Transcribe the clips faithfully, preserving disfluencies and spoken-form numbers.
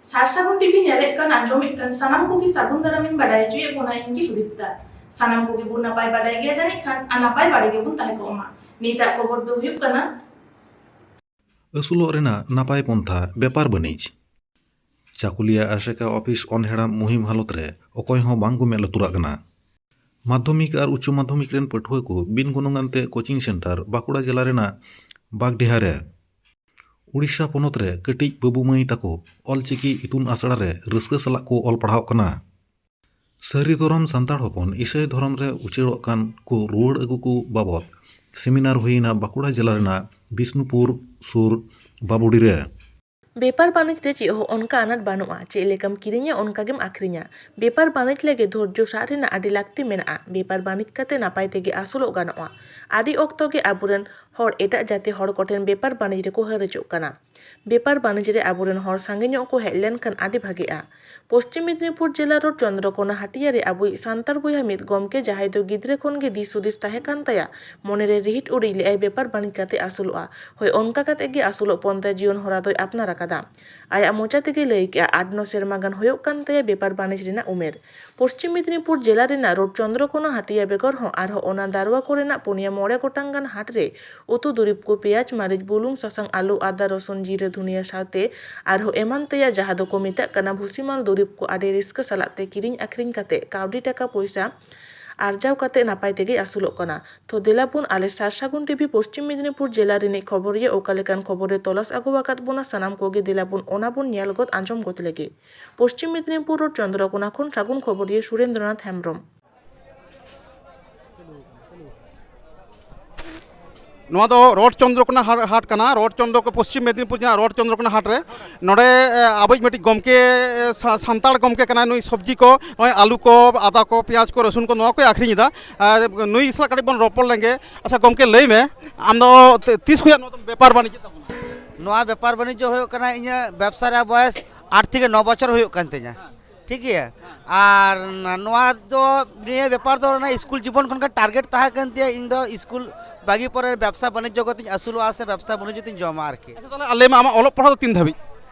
ᱥᱟᱨᱥᱟᱜᱩᱱ TV ᱧᱮᱞᱮᱫ ᱠᱟᱱ, ᱟᱸᱡᱚᱢᱮᱫ ᱠᱟᱱ ᱥᱟᱱᱟᱢ ᱠᱚᱜᱮ ᱥᱟᱹᱜᱩᱱ ᱫᱟᱨᱟᱢᱤᱧ ᱵᱟᱰᱟᱭ ᱦᱚᱪᱚᱭᱮᱫ ᱵᱚᱱᱟ, ᱤᱧ ᱜᱮ ᱥᱩᱫᱤᱯᱛᱟ᱾ ᱥᱟᱱᱟᱢ ᱠᱚᱜᱮ ᱵᱚᱱ ᱱᱟᱯᱟᱭ ᱵᱟᱰᱟᱭ ᱜᱮᱭᱟ ᱡᱟᱹᱱᱤᱡ ᱠᱷᱟᱱ, ᱟᱨ ᱱᱟᱯᱟᱭ ᱵᱟᱲᱮ ᱜᱮᱵᱚᱱ ᱛᱟᱦᱮᱸ ᱠᱚᱜ ᱢᱟ᱾ ᱱᱤᱛᱟᱜ ᱠᱷᱚᱵᱚᱨ ᱫᱚ ᱦᱩᱭᱩᱜ ᱠᱟᱱᱟ, ᱟᱹᱥᱩᱞᱚᱜ ᱨᱮᱱᱟᱜ ᱱᱟᱯᱟᱭ ᱯᱚᱱᱛᱷᱟ ᱵᱮᱯᱟᱨ ᱵᱟᱹᱱᱤᱡᱽ᱾ ᱪᱟᱠᱩᱞᱤᱭᱟ ᱟᱥᱮᱠᱟ ᱚᱯᱷᱤᱥ ᱚᱱᱦᱮᱲᱟ ᱢᱩᱦᱤᱢ ᱦᱟᱞᱚᱛ ᱨᱮ ᱚᱠᱚᱭ ᱦᱚᱸ ᱵᱟᱝ ᱠᱚ ᱢᱮᱫ ᱞᱩᱛᱩᱨᱟᱜ ᱠᱟᱱᱟ᱾ ᱢᱟᱫᱽᱫᱷᱚᱢᱤᱠ ᱟᱨ ᱩᱪᱪᱚ ᱢᱟᱫᱽᱫᱷᱚᱢᱤᱠ ᱨᱮᱱ ᱯᱟᱹᱴᱷᱩᱣᱟᱹ ᱠᱚ ᱵᱤᱱ ᱜᱚᱱᱚᱝ ᱟᱱᱛᱮ ᱠᱳᱪᱤᱝ ᱥᱮᱱᱴᱟᱨ ᱵᱟᱸᱠᱩᱲᱟ ᱡᱮᱞᱟ ᱨᱮᱱᱟᱜ ᱵᱟᱜᱽᱰᱤᱦᱟ ᱨᱮ᱾ ᱩᱲᱤᱥᱥᱟ ᱯᱚᱱᱚᱛ ᱨᱮ ᱠᱟᱹᱴᱤᱡ ᱵᱟᱹᱵᱩ ᱢᱟᱹᱭ ᱛᱟᱠᱚ ᱚᱞᱪᱤᱠᱤ ᱤᱛᱩᱱ ᱟᱥᱲᱟ ᱨᱮ ᱨᱟᱹᱥᱠᱟᱹ ᱥᱟᱞᱟᱜ ᱠᱚ ᱚᱞ ᱯᱟᱲᱦᱟᱣᱜ ᱠᱟᱱᱟ᱾ ᱥᱟᱹᱨᱤ ᱫᱷᱚᱨᱚᱢ ᱥᱟᱱᱛᱟᱲ ᱦᱚᱯᱚᱱ ᱤᱥᱟᱹᱭ ᱫᱷᱚᱨᱚᱢ ᱨᱮ ᱩᱪᱟᱹᱲᱚᱜ ᱠᱟᱱ ᱠᱚ ᱨᱩᱣᱟᱹᱲ ᱟᱹᱜᱩ ᱠᱚ ᱵᱟᱵᱚᱛ ᱥᱮᱢᱤᱱᱟᱨ ᱦᱩᱭᱮᱱᱟ ᱵᱟᱸᱠᱩᱲᱟ ᱡᱮᱞᱟ ᱨᱮᱱᱟᱜ ᱵᱤᱥᱱᱩᱯᱩᱨ ᱥᱩᱨ ᱵᱟᱵᱩᱰᱤ ᱨᱮ᱾ ᱵᱮᱯᱟᱨ ᱵᱟᱹᱱᱤᱡᱽ ᱨᱮ ᱪᱮᱫ ᱦᱚᱸ ᱚᱱᱠᱟ ᱟᱱᱟᱴ ᱵᱟᱹᱱᱩᱜᱼᱟ᱾ ᱪᱮᱫ ᱞᱮᱠᱟᱢ ᱠᱤᱨᱤᱧᱟ, ᱚᱱᱠᱟ ᱜᱮᱢ ᱟᱹᱠᱷᱨᱤᱧᱟ᱾ ᱵᱮᱯᱟᱨ ᱵᱟᱹᱱᱤᱡᱽ ᱞᱟᱹᱜᱤᱫ ᱫᱷᱳᱨᱡᱚ ᱥᱟᱵ ᱨᱮᱱᱟᱜ ᱟᱹᱰᱤ ᱞᱟᱹᱠᱛᱤ ᱢᱮᱱᱟᱜᱼᱟ᱾ ᱵᱮᱯᱟᱨ ᱵᱟᱹᱱᱤᱡᱽ ᱠᱟᱛᱮ ᱱᱟᱯᱟᱭ ᱛᱮᱜᱮ ᱟᱹᱥᱩᱞᱚᱜ ᱜᱟᱱᱚᱜᱼᱟ᱾ ᱟᱹᱰᱤ ᱚᱠᱛᱚ ᱜᱮ ᱟᱵᱚᱨᱮᱱ ᱦᱚᱲ ᱮᱴᱟᱜ ᱡᱟᱹᱛᱤ ᱦᱚᱲ ᱠᱚᱴᱷᱮᱱ ᱵᱮᱯᱟᱨ ᱵᱟᱹᱱᱤᱡᱽ ᱨᱮᱠᱚ ᱦᱟᱹᱨ ᱦᱚᱪᱚᱜ ᱠᱟᱱᱟ᱾ ᱵᱮᱯᱟᱨ ᱵᱟᱹᱱᱤᱡᱽ ᱨᱮ ᱟᱵᱚᱨᱮᱱ ᱦᱚᱲ ᱥᱟᱸᱜᱮ ᱧᱚᱜ ᱠᱚ ᱦᱮᱡ ᱞᱮᱱᱠᱷᱟᱱ ᱟᱹᱰᱤ ᱵᱷᱟᱜᱮᱜᱼᱟ᱾ ᱯᱚᱥᱪᱤᱢ ᱢᱮᱫᱽᱱᱤᱯᱩᱨ ᱡᱮᱞᱟ ᱨᱳᱰ ᱪᱚᱱᱫᱨᱚᱠᱳᱱᱟ ᱦᱟᱹᱴᱤᱭᱟ ᱨᱮ ᱟᱵᱚᱭᱤᱡ ᱥᱟᱱᱛᱟᱲ ᱵᱚᱭᱦᱟ ᱢᱤᱫ ᱜᱚᱢᱠᱮ, ᱡᱟᱦᱟᱸᱭ ᱫᱚ ᱜᱤᱫᱽᱨᱟᱹ ᱠᱷᱚᱱ ᱜᱮ ᱫᱤᱥ ᱦᱩᱫᱤᱥ ᱛᱟᱦᱮᱸ ᱠᱟᱱ ᱛᱟᱭᱟ, ᱢᱚᱱᱮᱨᱮ ᱨᱤᱦᱤᱴ ᱩᱰᱤᱡ ᱞᱮᱜᱼᱟᱭ ᱵᱮᱯᱟᱨ ᱵᱟᱹᱱᱤᱡᱽ ᱠᱟᱛᱮ ᱟᱹᱥᱩᱞᱚᱜᱼᱟ᱾ ᱦᱳᱭ, ᱚᱱᱠᱟ ᱠᱟᱛᱮ ᱜᱮ ᱟᱹᱥᱩᱞᱚᱜ ᱯᱚᱱᱛᱷᱟ ᱡᱤᱭᱚᱱ ᱦᱚᱨᱟ ᱫᱚᱭ ᱟᱯᱱᱟᱨ ᱟᱠᱟᱫᱟ᱾ ᱟᱭᱟᱜ ᱢᱚᱪᱟ ᱛᱮᱜᱮ ᱞᱟᱹᱭ ᱠᱮᱜᱼᱟ, ᱟᱴ ᱱᱚ ᱥᱮᱨᱢᱟ ᱜᱟᱱ ᱦᱩᱭᱩᱜ ᱠᱟᱱ ᱛᱟᱭᱟ ᱵᱮᱯᱟᱨ ᱵᱟᱹᱱᱤᱡᱽ ᱨᱮᱱᱟᱜ ᱩᱢᱮᱨ᱾ ᱯᱚᱥᱪᱤᱢ ᱢᱮᱫᱽᱱᱤᱯᱩᱨ ᱡᱮᱞᱟ ᱨᱮᱱᱟᱜ ᱨᱳᱰ ᱪᱚᱱᱫᱨᱚᱠᱳᱱᱟ ᱦᱟᱹᱴᱤᱭᱟ ᱵᱮᱜᱚᱨ ᱦᱚᱸ ᱟᱨᱦᱚᱸ ᱚᱱᱟ ᱫᱟᱨᱣᱟ ᱠᱚᱨᱮᱱᱟᱜ ᱯᱩᱱᱭᱟ ᱢᱚᱬᱮ ᱜᱚᱴᱟᱝ ᱜᱟᱱ ᱦᱟᱴ ᱨᱮ ᱩᱛᱩ ᱫᱩᱨᱤᱵ ᱠᱚ, ᱯᱮᱸᱭᱟᱡᱽ, ᱢᱟᱹᱨᱤᱪ, ᱵᱩᱞᱩᱝ, ᱥᱟᱥᱟᱝ, ᱟᱹᱞᱩ, ᱟᱫᱟ, ᱨᱚᱥᱩᱱ, ᱡᱤᱨᱟᱹ, ᱫᱷᱩᱱᱤᱭᱟᱹ ᱥᱟᱶᱛᱮ ᱟᱨᱦᱚᱸ ᱮᱢᱟᱱ ᱛᱮᱭᱟᱜ, ᱡᱟᱦᱟᱸ ᱫᱚᱠᱚ ᱢᱮᱛᱟᱜ ᱠᱟᱱᱟ ᱵᱷᱩᱥᱤᱢᱟᱞ ᱫᱩᱨᱤᱵ ᱠᱚ, ᱟᱹᱰᱤ ᱨᱟᱹᱥᱠᱟᱹ ᱥᱟᱞᱟᱜ ᱛᱮ ᱠᱤᱨᱤᱧ ᱟᱹᱠᱷᱨᱤᱧ ᱠᱟᱛᱮ ᱠᱟᱹᱣᱰᱤ ᱴᱟᱠᱟ ᱯᱚᱭᱥᱟ ᱟᱨᱡᱟᱣ ᱠᱟᱛᱮ ᱱᱟᱯᱟᱭ ᱛᱮᱜᱮ ᱟᱹᱥᱩᱞᱚᱜ ᱠᱟᱱᱟ᱾ ᱛᱚ ᱫᱮᱞᱟ ᱵᱚᱱ ᱟᱞᱮ ᱥᱟᱨᱥᱟᱹᱜᱩᱱ ᱴᱤᱵᱷᱤ ᱯᱚᱥᱪᱤᱢ ᱢᱮᱫᱽᱱᱤᱯᱩᱨ ᱡᱮᱞᱟ ᱨᱤᱱᱤᱡ ᱠᱷᱚᱵᱚᱨᱤᱭᱟᱹ ᱚᱠᱟ ᱞᱮᱠᱟᱱ ᱠᱷᱚᱵᱚᱨᱮ ᱛᱚᱞᱟᱥ ᱟᱹᱜᱩ ᱟᱠᱟᱫ ᱵᱚᱱᱟ, ᱥᱟᱱᱟᱢ ᱠᱚᱜᱮ ᱫᱮᱞᱟ ᱵᱚᱱ ᱚᱱᱟ ᱵᱚᱱ ᱧᱮᱞ ᱜᱚᱫ ᱟᱸᱡᱚᱢ ᱜᱚᱫ ᱞᱮᱜᱮ᱾ ᱯᱚᱥᱪᱤᱢ ᱢᱮᱫᱽᱱᱤᱯᱩᱨ ᱨᱳᱰ ᱪᱚᱱᱫᱨᱚᱠᱳᱱᱟ ᱠᱷᱚᱱ ᱥᱟᱹᱜᱩᱱ ᱠᱷᱚᱵᱚᱨᱤᱭᱟᱹ ᱥᱩᱨᱮᱱᱫᱨᱚᱱᱟᱛᱷ ᱦᱮᱢᱵᱽᱨᱚᱢ᱾ ᱱᱚᱣᱟ ᱫᱚ ᱨᱳᱰ ᱪᱚᱱᱫᱨᱚᱠᱳᱱᱟ ᱦᱟ-, ᱦᱟᱴ ᱠᱟᱱᱟ᱾ ᱨᱳᱰ ᱪᱚᱱᱫᱨᱚ-, ᱯᱚᱥᱪᱤᱢ ᱢᱮᱫᱽᱱᱤᱯᱩᱨ ᱡᱮᱞᱟ ᱨᱳᱰ ᱪᱚᱱᱫᱨᱚᱠᱳᱱᱟ ᱦᱟᱴ ᱨᱮ ᱱᱚᱰᱮ, ᱮ, ᱟᱵᱚᱭᱤᱡ ᱢᱤᱫᱴᱤᱡ ᱜᱚᱢᱠᱮ, ᱮ, ᱥᱟ-, ᱥᱟᱱᱛᱟᱲ ᱜᱚᱢᱠᱮ ᱠᱟᱱᱟᱭ᱾ ᱱᱩᱭ ᱥᱚᱵᱽᱡᱤ ᱠᱚ, ᱱᱚᱜᱼᱚᱭ ᱟᱹᱞᱩ ᱠᱚ, ᱟᱫᱟ ᱠᱚ, ᱯᱮᱸᱭᱟᱡᱽ ᱠᱚ, ᱨᱟᱹᱥᱩᱱ ᱠᱚ, ᱱᱚᱣᱟ ᱠᱚᱭ ᱟᱹᱠᱷᱨᱤᱧ ᱮᱫᱟ᱾ ᱟᱨ ᱱᱩᱭ ᱥᱟᱞᱟᱜ ᱠᱟᱹᱴᱤᱡ ᱵᱚᱱ ᱨᱚᱯᱚᱲ ᱞᱮᱱᱜᱮ᱾ ᱟᱪᱪᱷᱟ ᱜᱚᱢᱠᱮ, ᱞᱟᱹᱭ ᱢᱮ, ᱟᱢ ᱫᱚ ᱛᱤ-, ᱛᱤᱥ ᱠᱷᱚᱱᱟᱜ ᱱᱚᱣᱟ ᱫᱚᱢ ᱵᱮᱯᱟᱨ ᱵᱟᱹᱱᱤᱡᱽ ᱮᱫ ᱛᱟᱵᱚᱱᱟ? ᱱᱚᱣᱟ ᱵᱮᱯᱟᱨ ᱵᱟᱹᱱᱤᱡᱽᱡᱚ ᱦᱩᱭᱩᱜ ᱠᱟᱱᱟ, ᱤᱧᱟᱹᱜ ᱵᱮᱵᱽᱥᱟ ᱨᱮᱭᱟᱜ ᱵᱚᱭᱮᱥ ᱟᱴ ᱛᱷᱮᱠᱮ ᱱᱚ ᱵᱚᱪᱷᱚᱨ ᱦᱩᱭᱩᱜ ᱠᱟᱱ ᱛᱤᱧᱟ᱾ ᱴᱷᱤᱠ ᱜᱮᱭᱟ? ᱟᱨ ᱱᱚᱣᱟ ᱫᱚ, ᱱᱤᱭᱟᱹ ᱵᱮᱯᱟᱨ ᱫᱚ ᱚᱱᱟ ᱥᱠᱩᱞ ᱡᱤᱵᱚᱱ ᱠᱷᱚᱱ ᱜᱮ ᱴᱟᱨᱜᱮᱴ ᱛᱟᱦᱮᱸ ᱠᱟᱱ ᱛᱤᱧᱟᱹ, ᱤᱧ ᱫᱚ ᱥᱠᱩᱞ ᱵᱟᱹᱜᱤ ᱯᱚᱨᱮ ᱵᱮᱵᱽᱥᱟ ᱵᱟᱹᱱᱤᱡᱽᱡᱚ ᱠᱟᱛᱮᱧ ᱟᱹᱥᱩᱞᱚᱜᱼᱟ ᱥᱮ ᱵᱮᱵᱽᱥᱟ ᱵᱟᱹᱱᱤᱡᱽᱡᱚ ᱛᱤᱧ ᱡᱚᱢᱟ ᱟᱨᱠᱤ᱾ ᱟᱪᱪᱷᱟ, ᱛᱟᱦᱚᱞᱮ ᱟᱨ ᱞᱟᱹᱭ ᱢᱮ, ᱟᱢᱟᱜ ᱚᱞᱚᱜ ᱯᱟᱲᱦᱟᱣ ᱫᱚ ᱛᱤᱱ ᱫᱷᱟᱹᱵᱤᱡ?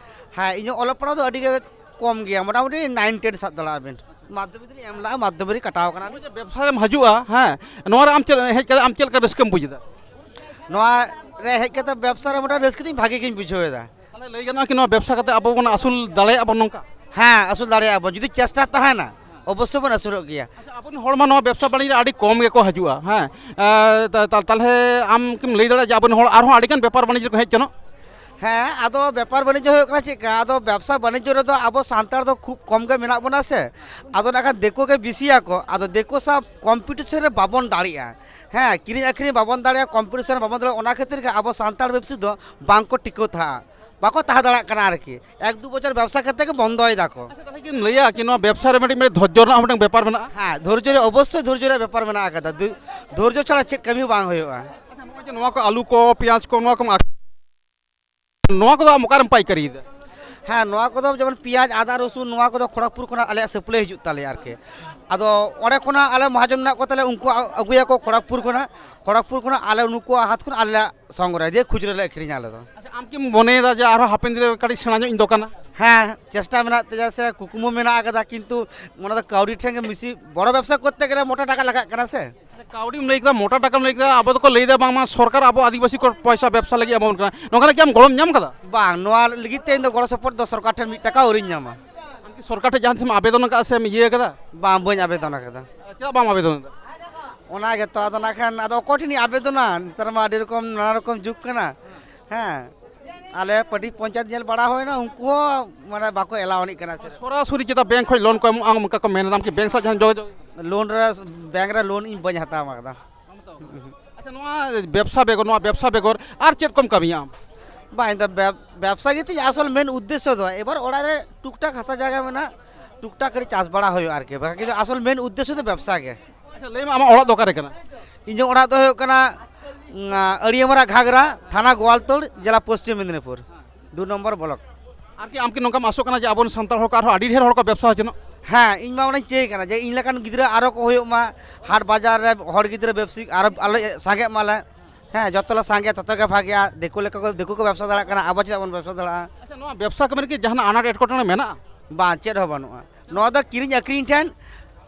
ᱦᱮᱸ, ᱤᱧᱟᱹᱜ ᱚᱞᱚᱜ ᱯᱟᱲᱦᱟᱣ ᱫᱚ ᱟᱹᱰᱤ ᱜᱮ ᱠᱚᱢ ᱜᱮᱭᱟ, ᱢᱚᱴᱟᱢᱩᱴᱤ ᱱᱟᱭᱤᱱ ᱴᱮᱱ ᱥᱟᱵ ᱫᱟᱲᱮᱭᱟᱜᱼᱟ ᱵᱤᱱ᱾ ᱢᱟᱫᱽᱫᱷᱚᱢᱤᱠ ᱫᱚᱞᱤᱧ ᱮᱢ ᱞᱟᱜᱼᱟ, ᱢᱟᱫᱽᱫᱷᱚᱢᱤᱠ ᱨᱮ ᱠᱟᱴᱟᱣ ᱠᱟᱱᱟ᱾ ᱱᱚᱜᱼᱚᱭ ᱡᱮ ᱵᱮᱵᱽᱥᱟ ᱨᱮᱢ ᱦᱤᱡᱩᱜᱼᱟ, ᱦᱮᱸ, ᱱᱚᱣᱟ ᱨᱮ ᱟᱢ ᱪᱮᱫ ᱦᱮᱡ ᱠᱟᱛᱮ ᱟᱢ ᱪᱮᱫ ᱞᱮᱠᱟ ᱨᱟᱹᱥᱠᱟᱹᱢ ᱵᱩᱡ ᱮᱫᱟ? ᱱᱚᱣᱟ ᱨᱮ ᱦᱮᱡ ᱠᱟᱛᱮ ᱵᱮᱵᱽᱥᱟ ᱨᱮ ᱢᱚᱴᱟᱢᱩᱴᱤ ᱨᱟᱹᱥᱠᱟᱹ ᱫᱚᱧ ᱵᱷᱟᱜᱮ ᱜᱤᱧ ᱵᱩᱡᱷᱟᱹᱣ ᱮᱫᱟ᱾ ᱛᱟᱦᱚᱞᱮ ᱞᱟᱹᱭ ᱜᱟᱱᱚᱜᱼᱟ ᱠᱤ ᱱᱚᱣᱟ ᱵᱮᱵᱽᱥᱟ ᱠᱟᱛᱮ ᱟᱵᱚ ᱵᱚᱱ ᱟᱹᱥᱩᱞ ᱫᱟᱲᱮᱭᱟᱜᱼᱟ ᱵᱚᱱ ᱱᱚᱝᱠᱟ? ᱦᱮᱸ, ᱟᱹᱥᱩᱞ ᱫᱟᱲᱮᱭᱟᱜᱼᱟ ᱵᱚᱱ, ᱡᱩᱫᱤ ᱪᱮᱥᱴᱟ ᱛᱟᱦᱮᱱᱟ, ᱚᱵᱚᱥᱥᱳᱭ ᱵᱚᱱ ᱟᱹᱥᱩᱞᱚᱜ ᱜᱮᱭᱟ᱾ ᱟᱪᱪᱷᱟ, ᱟᱵᱚᱨᱮᱱ ᱦᱚᱲ ᱢᱟ ᱱᱚᱣᱟ ᱵᱮᱵᱽᱥᱟ ᱵᱟᱹᱱᱤᱡᱽ ᱨᱮ ᱟᱹᱰᱤ ᱠᱚᱢ ᱜᱮᱠᱚ ᱦᱤᱡᱩᱜᱼᱟ, ᱦᱮᱸ, ᱮ, ᱛᱟ-, ᱛᱟ-, ᱛᱟᱦᱚᱞᱮ ᱟᱢ ᱠᱤᱢ ᱞᱟᱹᱭ ᱫᱟᱲᱮᱭᱟᱜᱼᱟ ᱡᱮ ᱟᱵᱚᱨᱮᱱ ᱦᱚᱲ ᱟᱨᱦᱚᱸ ᱟᱹᱰᱤᱜᱟᱱ ᱵᱮᱯᱟᱨ ᱵᱟᱹᱱᱤᱡᱽ ᱨᱮᱠᱚ ᱦᱮᱡ ᱦᱚᱪᱚᱱᱚᱜ? ᱦᱮᱸ, ᱟᱫᱚ ᱵᱮᱯᱟᱨ ᱵᱟᱹᱱᱤᱡᱽ ᱦᱩᱭᱩᱜ ᱠᱟᱱᱟ ᱪᱮᱫ ᱞᱮᱠᱟ, ᱟᱫᱚ ᱵᱮᱵᱽᱥᱟ ᱵᱟᱹᱱᱤᱡᱽ ᱨᱮᱫᱚ ᱟᱵᱚ ᱥᱟᱱᱛᱟᱲ ᱫᱚ ᱠᱷᱩᱵ ᱠᱚᱢ ᱜᱮ ᱢᱮᱱᱟᱜ ᱵᱚᱱᱟ ᱥᱮ, ᱟᱫᱚ ᱱᱟᱜ ᱠᱷᱟᱱ ᱫᱤᱠᱩ ᱜᱮ ᱵᱮᱥᱤᱭᱟᱠᱚ, ᱟᱫᱚ ᱫᱤᱠᱩ ᱥᱟᱶ ᱠᱚᱢᱯᱤᱴᱤᱥᱚᱱ ᱨᱮ ᱵᱟᱵᱚᱱ ᱫᱟᱲᱮᱭᱟᱜᱼᱟ᱾ ᱦᱮᱸ, ᱠᱤᱨᱤᱧ ᱟᱹᱠᱷᱨᱤᱧ ᱵᱟᱵᱚᱱ ᱫᱟᱲᱮᱭᱟᱜᱼᱟ, ᱠᱚᱢᱯᱤᱴᱤᱥᱚᱱ ᱨᱮ ᱵᱟᱵᱚᱱ ᱫᱟᱲᱮᱭᱟᱜᱼᱟ, ᱚᱱᱟ ᱠᱷᱟᱹᱛᱤᱨ ᱜᱮ ᱟᱵᱚ ᱥᱟᱱᱛᱟᱲ ᱵᱮᱵᱽᱥᱤ ᱫᱚ ᱵᱟᱝ ᱠᱚ ᱴᱤᱠᱟᱹᱣ ᱛᱟᱦᱮᱸᱜᱼᱟ, ᱵᱟᱠᱚ ᱛᱟᱦᱮᱸ ᱫᱟᱲᱮᱭᱟᱜ ᱠᱟᱱᱟ ᱟᱨᱠᱤ, ᱮᱠ ᱫᱩ ᱵᱚᱪᱷᱚᱨ ᱵᱮᱵᱽᱥᱟ ᱠᱟᱛᱮ ᱜᱮ ᱵᱚᱱᱫᱚᱭ ᱫᱟᱠᱚ᱾ ᱟᱪᱪᱷᱟ, ᱛᱟᱦᱚᱞᱮ ᱠᱤᱢ ᱞᱟᱹᱭᱟ ᱠᱤ ᱱᱚᱣᱟ ᱵᱮᱵᱽᱥᱟ ᱨᱮ ᱢᱤᱫᱴᱤᱡ, ᱢᱤᱫᱴᱤᱡ ᱫᱷᱳᱨᱡᱚ ᱨᱮᱱᱟᱜ ᱦᱚᱸ ᱢᱤᱫᱴᱟᱝ ᱵᱮᱯᱟᱨ ᱢᱮᱱᱟᱜᱼᱟ? ᱦᱮᱸ, ᱫᱷᱳᱨᱡᱚ ᱨᱮ ᱚᱵᱚᱥᱥᱳᱭ ᱫᱷᱳᱨᱡᱚ ᱨᱮᱭᱟᱜ ᱵᱮᱯᱟᱨ ᱢᱮᱱᱟᱜ ᱟᱠᱟᱫᱟ᱾ ᱫᱷᱳ-, ᱫᱷᱳᱨᱡᱚ ᱪᱷᱟᱲᱟ ᱪᱮᱫ ᱠᱟᱹᱢᱤ ᱦᱚᱸ ᱵᱟᱝ ᱦᱩᱭᱩᱜᱼᱟ᱾ ᱟᱪᱪᱷᱟ, ᱱᱚᱜᱼᱚᱭ ᱡᱮ ᱱᱚᱣᱟ ᱠᱚ ᱟᱹᱞᱩ ᱠᱚ, ᱯᱮᱸᱭᱟᱡᱽ ᱠᱚ, ᱱᱚᱣᱟ ᱠᱚᱢ ᱟᱹᱠᱷᱨᱤᱧ, ᱱᱚᱣᱟ ᱠᱚᱫᱚ ᱟᱢ ᱚᱠᱟᱨᱮᱢ ᱯᱟᱭᱠᱟᱨᱤᱭᱮᱫᱟ? ᱦᱮᱸ, ᱱᱚᱣᱟ ᱠᱚᱫᱚ ᱡᱮᱢᱚᱱ ᱯᱮᱸᱭᱟᱡᱽ, ᱟᱫᱟ, ᱨᱚᱥᱩᱱ, ᱱᱚᱣᱟ ᱠᱚᱫᱚ ᱠᱷᱚᱲᱚᱜᱽᱯᱩᱨ ᱠᱷᱚᱱᱟᱜ ᱟᱞᱮᱭᱟᱜ ᱥᱟᱹᱯᱞᱟᱭ ᱦᱤᱡᱩᱜ ᱛᱟᱞᱮᱭᱟ ᱟᱨᱠᱤ᱾ ᱟᱫᱚ ᱚᱸᱰᱮ ᱠᱷᱚᱱᱟᱜ ᱟᱞᱮ ᱢᱚᱦᱟᱡᱚᱱ ᱢᱮᱱᱟᱜ ᱠᱚ ᱛᱟᱞᱮᱭᱟ, ᱩᱱᱠᱩ ᱟ-, ᱟᱹᱜᱩᱭᱟᱠᱚ ᱠᱷᱚᱲᱚᱜᱽᱯᱩᱨ ᱠᱷᱚᱱᱟᱜ, ᱠᱷᱚᱲᱚᱜᱽᱯᱩᱨ ᱠᱷᱚᱱᱟᱜ ᱟᱞᱮ ᱱᱩᱠᱩᱣᱟᱜ ᱦᱟᱛ ᱠᱷᱚᱱ ᱟᱞᱮ ᱞᱮ ᱥᱚᱝᱜᱨᱚᱦᱚᱭ ᱫᱤᱭᱮ ᱠᱷᱩᱪᱨᱟᱹ ᱞᱮ ᱟᱹᱠᱷᱨᱤᱧᱟ ᱟᱞᱮ ᱫᱚ᱾ ᱟᱪᱪᱷᱟ, ᱟᱢ ᱠᱤᱢ ᱢᱚᱱᱮᱭᱮᱫᱟ ᱡᱮ ᱟᱨᱦᱚᱸ ᱦᱟᱯᱮᱱ ᱫᱤᱱ ᱨᱮ ᱠᱟᱹᱴᱤᱡ ᱥᱮᱬᱟ ᱧᱚᱜ ᱤᱧ ᱫᱚᱠᱟᱱᱟ? ᱦᱮᱸ, ᱪᱮᱥᱴᱟ ᱢᱮᱱᱟᱜ ᱛᱤᱧᱟ ᱥᱮ ᱠᱩᱠᱢᱩ ᱢᱮᱱᱟᱜ ᱟᱠᱟᱫᱟ, ᱠᱤᱱᱛᱩ ᱚᱱᱟ ᱫᱚ ᱠᱟᱹᱣᱰᱤ ᱴᱷᱮᱱ ᱜᱮ ᱵᱮᱥᱤ, ᱵᱚᱲᱚ ᱵᱮᱵᱽᱥᱟ ᱠᱚᱨᱛᱮ ᱜᱮᱞᱮ ᱢᱚᱴᱟ ᱴᱟᱠᱟ ᱞᱟᱜᱟᱜ ᱠᱟᱱᱟ ᱥᱮ᱾ ᱠᱟᱹᱣᱰᱤᱢ ᱞᱟᱹᱭ ᱠᱮᱫᱟ, ᱢᱚᱴᱟ ᱴᱟᱠᱟᱢ ᱞᱟᱹᱭ ᱠᱮᱫᱟ, ᱟᱵᱚ ᱫᱚᱠᱚ ᱞᱟᱹᱭᱫᱟ ᱵᱟᱝᱢᱟ ᱥᱚᱨᱠᱟᱨ ᱟᱵᱚ ᱟᱹᱫᱤᱵᱟᱹᱥᱤ ᱠᱚ ᱯᱚᱭᱥᱟ ᱵᱮᱵᱽᱥᱟ ᱞᱟᱹᱜᱤᱫ ᱮᱢᱟᱵᱚᱱ ᱠᱟᱱᱟ, ᱱᱚᱝᱠᱟᱱᱟᱜ ᱠᱤ ᱟᱢ ᱜᱚᱲᱚᱢ ᱧᱟᱢ ᱠᱟᱫᱟ? ᱵᱟᱝ, ᱱᱚᱣᱟ ᱞᱟᱹᱜᱤᱫ ᱛᱮ ᱤᱧ ᱫᱚ ᱜᱚᱲᱚ ᱥᱚᱯᱚᱦᱚᱫ ᱫᱚ ᱥᱚᱨᱠᱟᱨ ᱴᱷᱮᱱ ᱢᱤᱫ ᱴᱟᱠᱟ ᱟᱹᱣᱨᱤᱧ ᱧᱟᱢᱟ᱾ ᱟᱢ ᱠᱤ ᱥᱚᱨᱠᱟᱨ ᱴᱷᱮᱱ ᱡᱟᱦᱟᱸ ᱛᱤᱥᱮᱢ ᱟᱵᱮᱫᱚᱱ ᱟᱠᱟᱫᱼᱟ ᱥᱮᱢ ᱤᱭᱟᱹ ᱟᱠᱟᱫᱟ? ᱵᱟᱝ, ᱵᱟᱹᱧ ᱟᱵᱮᱫᱚᱱ ᱟᱠᱟᱫᱟ᱾ ᱪᱮᱫᱟᱜ ᱵᱟᱢ ᱟᱵᱮᱫᱚᱱ ᱮᱫᱟ? ᱚᱱᱟ ᱜᱮᱛᱚ, ᱟᱫᱚ ᱱᱟᱜ ᱠᱷᱟᱱ ᱟᱫᱚ ᱚᱠᱚᱭ ᱴᱷᱮᱱᱤᱧ ᱟᱵᱮᱫᱚᱱᱟ? ᱱᱮᱛᱟᱨ ᱢᱟ ᱟᱹᱰᱤ ᱨᱚᱠᱚᱢ, ᱱᱟᱱᱟ ᱨᱚᱠᱚᱢ ᱡᱩᱜᱽ ᱠᱟᱱᱟ᱾ ᱦᱮᱸ, ᱟᱞᱮ ᱯᱟᱹᱴᱤ ᱯᱚᱧᱪᱟᱭᱮᱛ ᱧᱮᱞ ᱵᱟᱲᱟ ᱦᱩᱭᱱᱟ, ᱩᱱᱠᱩ ᱦᱚᱸ ᱢᱟᱱᱮ ᱵᱟᱠᱚ ᱮᱞᱟᱣ ᱟᱹᱱᱤᱡ ᱠᱟᱱᱟ ᱥᱮ᱾ ᱥᱚᱨᱟᱥᱚᱨᱤ ᱪᱮᱫᱟᱜ ᱵᱮᱝᱠ ᱠᱷᱚᱱ ᱞᱳᱱ ᱠᱚ ᱮᱢᱚᱜᱼᱟ, ᱚᱱᱠᱟ ᱠᱚ ᱢᱮᱱ ᱮᱫᱟ? ᱟᱢ ᱠᱤ ᱵᱮᱝᱠ ᱥᱟᱶ ᱡᱟᱦᱟᱸ ᱡᱳᱜᱟᱡᱳᱜᱽ? ᱞᱳᱱ ᱨᱮ, ᱵᱮᱝᱠ ᱨᱮ ᱞᱳᱱ ᱤᱧ ᱵᱟᱹᱧ ᱦᱟᱛᱟᱣ ᱟᱠᱟᱫᱟ᱾ ᱟᱪᱪᱷᱟ, ᱱᱚᱣᱟ ᱵᱮᱵᱽᱥᱟ ᱵᱮᱜᱚᱨ, ᱱᱚᱣᱟ ᱵᱮᱵᱽᱥᱟ ᱵᱮᱜᱚᱨ ᱟᱨ ᱪᱮᱫ ᱠᱚᱢ ᱠᱟᱹᱢᱤᱭᱟ ᱟᱢ? ᱵᱟᱝ, ᱤᱧ ᱫᱚ ᱵᱮᱵ-, ᱵᱮᱵᱽᱥᱟ ᱜᱮ ᱛᱤᱧ ᱟᱥᱚᱞ ᱢᱮᱱ ᱩᱫᱽᱫᱮᱥᱥᱚ ᱫᱚ᱾ ᱮᱵᱟᱨ ᱚᱲᱟᱜ ᱨᱮ ᱴᱩᱠ ᱴᱟᱠ ᱦᱟᱥᱟ ᱡᱟᱭᱜᱟ ᱢᱮᱱᱟᱜᱼᱟ, ᱴᱩᱠ ᱴᱟᱠ ᱠᱟᱹᱴᱤᱡ ᱪᱟᱥ ᱵᱟᱲᱟ ᱦᱩᱭᱩᱜᱼᱟ ᱟᱨᱠᱤ, ᱵᱟᱠᱤ ᱫᱚ ᱟᱥᱚᱞ ᱢᱮᱱ ᱩᱫᱽᱫᱮᱥᱥᱚ ᱫᱚ ᱵᱮᱵᱽᱥᱟ ᱜᱮ᱾ ᱟᱪᱪᱷᱟ, ᱞᱟᱹᱭ ᱢᱮ, ᱟᱢᱟᱜ ᱚᱲᱟᱜ ᱫᱚ ᱚᱠᱟᱨᱮ ᱠᱟᱱᱟ? ᱤᱧᱟᱹᱜ ᱚᱲᱟᱜ ᱫᱚ ᱦᱩᱭᱩᱜ ᱠᱟᱱᱟ, ᱩᱸ, ᱟᱹᱲᱤᱭᱟᱹᱢᱟᱨᱟ ᱜᱷᱟᱜᱽᱨᱟ, ᱛᱷᱟᱱᱟ ᱜᱳᱣᱟᱞᱛᱳᱲ, ᱡᱮᱞᱟ ᱯᱚᱥᱪᱤᱢ ᱢᱮᱫᱽᱱᱤᱯᱩᱨ, ᱫᱩ ᱱᱚᱢᱵᱚᱨ ᱵᱞᱚᱠ᱾ ᱟᱨ ᱠᱤ ᱟᱢ ᱠᱤ ᱱᱚᱝᱠᱟᱢ ᱟᱥᱚᱜ ᱠᱟᱱᱟ ᱡᱮ ᱟᱵᱚᱨᱮᱱ ᱥᱟᱱᱛᱟᱲ ᱦᱚᱲ ᱠᱚ ᱟᱨᱦᱚᱸ ᱟᱹᱰᱤ ᱰᱷᱮᱨ ᱦᱚᱲ ᱠᱚ ᱵᱮᱵᱽᱥᱟ ᱦᱚᱪᱚᱱᱚᱜ? ᱦᱮᱸ, ᱤᱧ ᱢᱟ ᱚᱱᱟᱧ ᱪᱟᱹᱭ ᱠᱟᱱᱟ ᱡᱮ ᱤᱧ ᱞᱮᱠᱟᱱ ᱜᱤᱫᱽᱨᱟᱹ ᱟᱨᱚ ᱠᱚ ᱦᱩᱭᱩᱜ ᱢᱟ, ᱦᱟᱴ ᱵᱟᱡᱟᱨ ᱨᱮ ᱦᱚᱲ ᱜᱤᱫᱽᱨᱟᱹ ᱵᱮᱵᱽᱥᱤᱠ ᱟᱨᱚ ᱟᱞᱮ ᱥᱟᱸᱜᱮᱜ ᱢᱟᱞᱮ᱾ ᱦᱮᱸ, ᱡᱚᱛᱚ ᱞᱮ ᱥᱟᱸᱜᱮᱭᱟ, ᱛᱚᱛᱚ ᱜᱮ ᱵᱷᱟᱜᱮᱭᱟ᱾ ᱫᱤᱠᱩ ᱞᱮᱠᱟ ᱠᱚ, ᱫᱤᱠᱩ ᱠᱚ ᱵᱮᱵᱽᱥᱟ ᱫᱟᱲᱮᱭᱟᱜ ᱠᱟᱱᱟ, ᱟᱵᱚ ᱪᱮᱫᱟᱜ ᱵᱚᱱ ᱵᱮᱵᱽᱥᱟ ᱫᱟᱲᱮᱭᱟᱜᱼᱟ? ᱟᱪᱪᱷᱟ, ᱱᱚᱣᱟ ᱵᱮᱵᱽᱥᱟ ᱠᱟᱹᱢᱤ ᱨᱮ ᱠᱤ ᱡᱟᱦᱟᱱᱟᱜ ᱟᱱᱟᱴ ᱮᱴᱠᱮᱴᱚᱬᱮ ᱢᱮᱱᱟᱜᱼᱟ? ᱵᱟᱝ, ᱪᱮᱫ ᱦᱚᱸ ᱵᱟᱹᱱᱩᱜᱼᱟ᱾ ᱱᱚᱣᱟ ᱫᱚ ᱠᱤᱨᱤᱧ ᱟᱹᱠᱷᱨᱤᱧ ᱴᱷᱮᱱ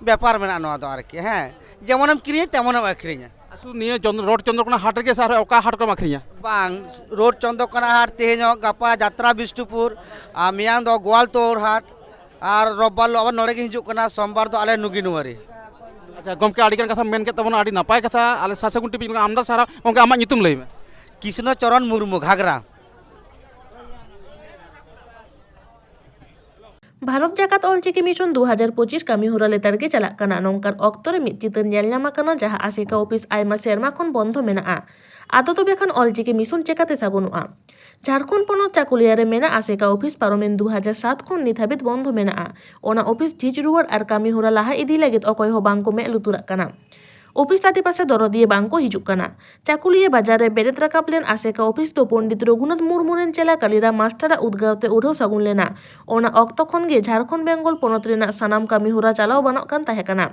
ᱵᱮᱯᱟᱨ ᱢᱮᱱᱟᱜᱼᱟ ᱱᱚᱣᱟ ᱫᱚ ᱟᱨᱠᱤ, ᱦᱮᱸ᱾ ᱡᱮᱢᱚᱱᱮᱢ ᱠᱤᱨᱤᱧᱟ, ᱛᱮᱢᱚᱱᱮᱢ ᱟᱹᱠᱷᱨᱤᱧᱟ᱾ ᱥᱩᱫᱷᱩ ᱱᱤᱭᱟᱹ ᱪᱚᱱᱫᱽᱨᱚ-, ᱨᱳᱰ ᱪᱚᱱᱫᱨᱚᱠᱳᱱᱟ ᱦᱟᱴ ᱨᱮᱜᱮ ᱥᱮ ᱟᱨᱦᱚᱸ ᱚᱠᱟ ᱦᱟᱴ ᱠᱚᱨᱮᱢ ᱟᱹᱠᱷᱨᱤᱧᱟ? ᱵᱟᱝ, ᱨᱳᱰ ᱪᱚᱱᱫᱨᱚᱠᱳᱱᱟ ᱦᱟᱴ ᱛᱮᱦᱮᱧᱚᱜ, ᱜᱟᱯᱟ ᱡᱟᱛᱨᱟ ᱵᱤᱥᱱᱩᱯᱩᱨ, ᱟᱨ ᱢᱮᱭᱟᱝ ᱫᱚ ᱜᱳᱣᱟᱞᱛᱳᱲ ᱦᱟᱴ, ᱟᱨ ᱨᱳᱵᱵᱟᱨ ᱦᱤᱞᱳᱜ ᱟᱵᱟᱨ ᱱᱚᱰᱮ ᱜᱤᱧ ᱦᱤᱡᱩᱜ ᱠᱟᱱᱟ, ᱥᱳᱢᱵᱟᱨ ᱫᱚ ᱟᱞᱮ ᱱᱩᱜᱤᱱᱩᱣᱟᱨᱤ᱾ ᱟᱪᱪᱷᱟ, ᱜᱚᱢᱠᱮ, ᱟᱹᱰᱤᱜᱟᱱ ᱠᱟᱛᱷᱟᱢ ᱢᱮᱱ ᱠᱮᱫ ᱛᱟᱵᱚᱱᱟ, ᱟᱹᱰᱤ ᱱᱟᱯᱟᱭ ᱠᱟᱛᱷᱟ᱾ ᱟᱞᱮ ᱥᱟᱨ ᱥᱟᱹᱜᱩᱱ ᱴᱤᱵᱷᱤ ᱟᱢᱫᱟ ᱥᱟᱨᱦᱟᱣ᱾ ᱜᱚᱢᱠᱮ, ᱟᱢᱟᱜ ᱧᱩᱛᱩᱢ ᱞᱟᱹᱭ ᱢᱮ᱾ ᱠᱨᱤᱥᱱᱚ ᱪᱚᱨᱚᱱ ᱢᱩᱨᱢᱩ, ᱜᱷᱟᱜᱽᱨᱟ᱾ ᱵᱷᱟᱨᱚᱛ ᱡᱟᱠᱟᱛ ᱚᱞᱪᱤᱠᱤ ᱢᱤᱥᱚᱱ ᱫᱩ ᱦᱟᱡᱟᱨ ᱯᱚᱸᱪᱤᱥ ᱠᱟᱹᱢᱤ ᱦᱚᱨᱟ ᱞᱮᱛᱟᱲ ᱜᱮ ᱪᱟᱞᱟᱜ ᱠᱟᱱᱟ᱾ ᱱᱚᱝᱠᱟᱱ ᱚᱠᱛᱚ ᱨᱮ ᱢᱤᱫ ᱪᱤᱛᱟᱹᱨ ᱧᱮᱞ ᱧᱟᱢ ᱟᱠᱟᱱᱟ, ᱡᱟᱦᱟᱸ ᱟᱥᱮᱠᱟ ᱚᱯᱷᱤᱥ ᱟᱭᱢᱟ ᱥᱮᱨᱢᱟ ᱠᱷᱚᱱ ᱵᱚᱱᱫᱷᱚ ᱢᱮᱱᱟᱜᱼᱟ᱾ ᱟᱫᱚ ᱛᱚᱵᱮ ᱠᱷᱟᱱ ᱚᱞᱪᱤᱠᱤ ᱢᱤᱥᱚᱱ ᱪᱮᱠᱟᱛᱮ ᱥᱟᱹᱜᱩᱱᱚᱜᱼᱟ? ᱡᱷᱟᱲᱠᱷᱚᱸᱰ ᱯᱚᱱᱚᱛ ᱪᱟᱠᱩᱞᱤᱭᱟ ᱨᱮ ᱢᱮᱱᱟᱜ ᱟᱥᱮᱠᱟ ᱚᱯᱷᱤᱥ ᱯᱟᱨᱚᱢᱮᱱ ᱫᱩ ᱦᱟᱡᱟᱨ ᱥᱟᱛ ᱠᱷᱚᱱ ᱱᱤᱛ ᱦᱟᱹᱵᱤᱡ ᱵᱚᱱᱫᱷᱚ ᱢᱮᱱᱟᱜᱼᱟ᱾ ᱚᱱᱟ ᱚᱯᱷᱤᱥ ᱡᱷᱤᱡ ᱨᱩᱣᱟᱹᱲ ᱟᱨ ᱠᱟᱹᱢᱤ ᱦᱚᱨᱟ ᱞᱟᱦᱟ ᱤᱫᱤ ᱞᱟᱹᱜᱤᱫ ᱚᱠᱚᱭ ᱦᱚᱸ ᱵᱟᱝ ᱠᱚ ᱢᱮᱫ ᱞᱩᱛᱩᱨᱟᱜ ᱠᱟᱱᱟ᱾ ᱚᱯᱷᱤᱥ ᱟᱰᱮᱯᱟᱥᱮ ᱫᱚᱨᱚᱫᱤᱭᱟᱹ ᱵᱟᱝ ᱠᱚ ᱦᱤᱡᱩᱜ ᱠᱟᱱᱟ᱾ ᱪᱟᱠᱩᱞᱤᱭᱟᱹ ᱵᱟᱡᱟᱨ ᱨᱮ ᱵᱮᱨᱮᱫ ᱨᱟᱠᱟᱵ ᱞᱮᱱ ᱟᱥᱮᱠᱟ ᱚᱯᱷᱤᱥ ᱫᱚ ᱯᱚᱱᱰᱤᱛ ᱨᱚᱜᱷᱩᱱᱟᱛᱷ ᱢᱩᱨᱢᱩ ᱨᱮᱱ ᱪᱮᱞᱟ ᱠᱟᱞᱤᱨᱟᱢ ᱢᱟᱥᱴᱟᱨᱟᱜ ᱩᱫᱽᱜᱟᱹᱣ ᱛᱮ ᱩᱰᱷᱟᱹᱣ ᱥᱟᱹᱜᱩᱱ ᱞᱮᱱᱟ᱾ ᱚᱱᱟ ᱚᱠᱛᱚ ᱠᱷᱚᱱ ᱜᱮ ᱡᱷᱟᱲᱠᱷᱚᱸᱰ ᱵᱮᱝᱜᱚᱞ ᱯᱚᱱᱚᱛ ᱨᱮᱱᱟᱜ ᱥᱟᱱᱟᱢ ᱠᱟᱹᱢᱤ ᱦᱚᱨᱟ ᱪᱟᱞᱟᱣ ᱵᱟᱱᱚᱜ ᱠᱟᱱ ᱛᱟᱦᱮᱸ ᱠᱟᱱᱟ᱾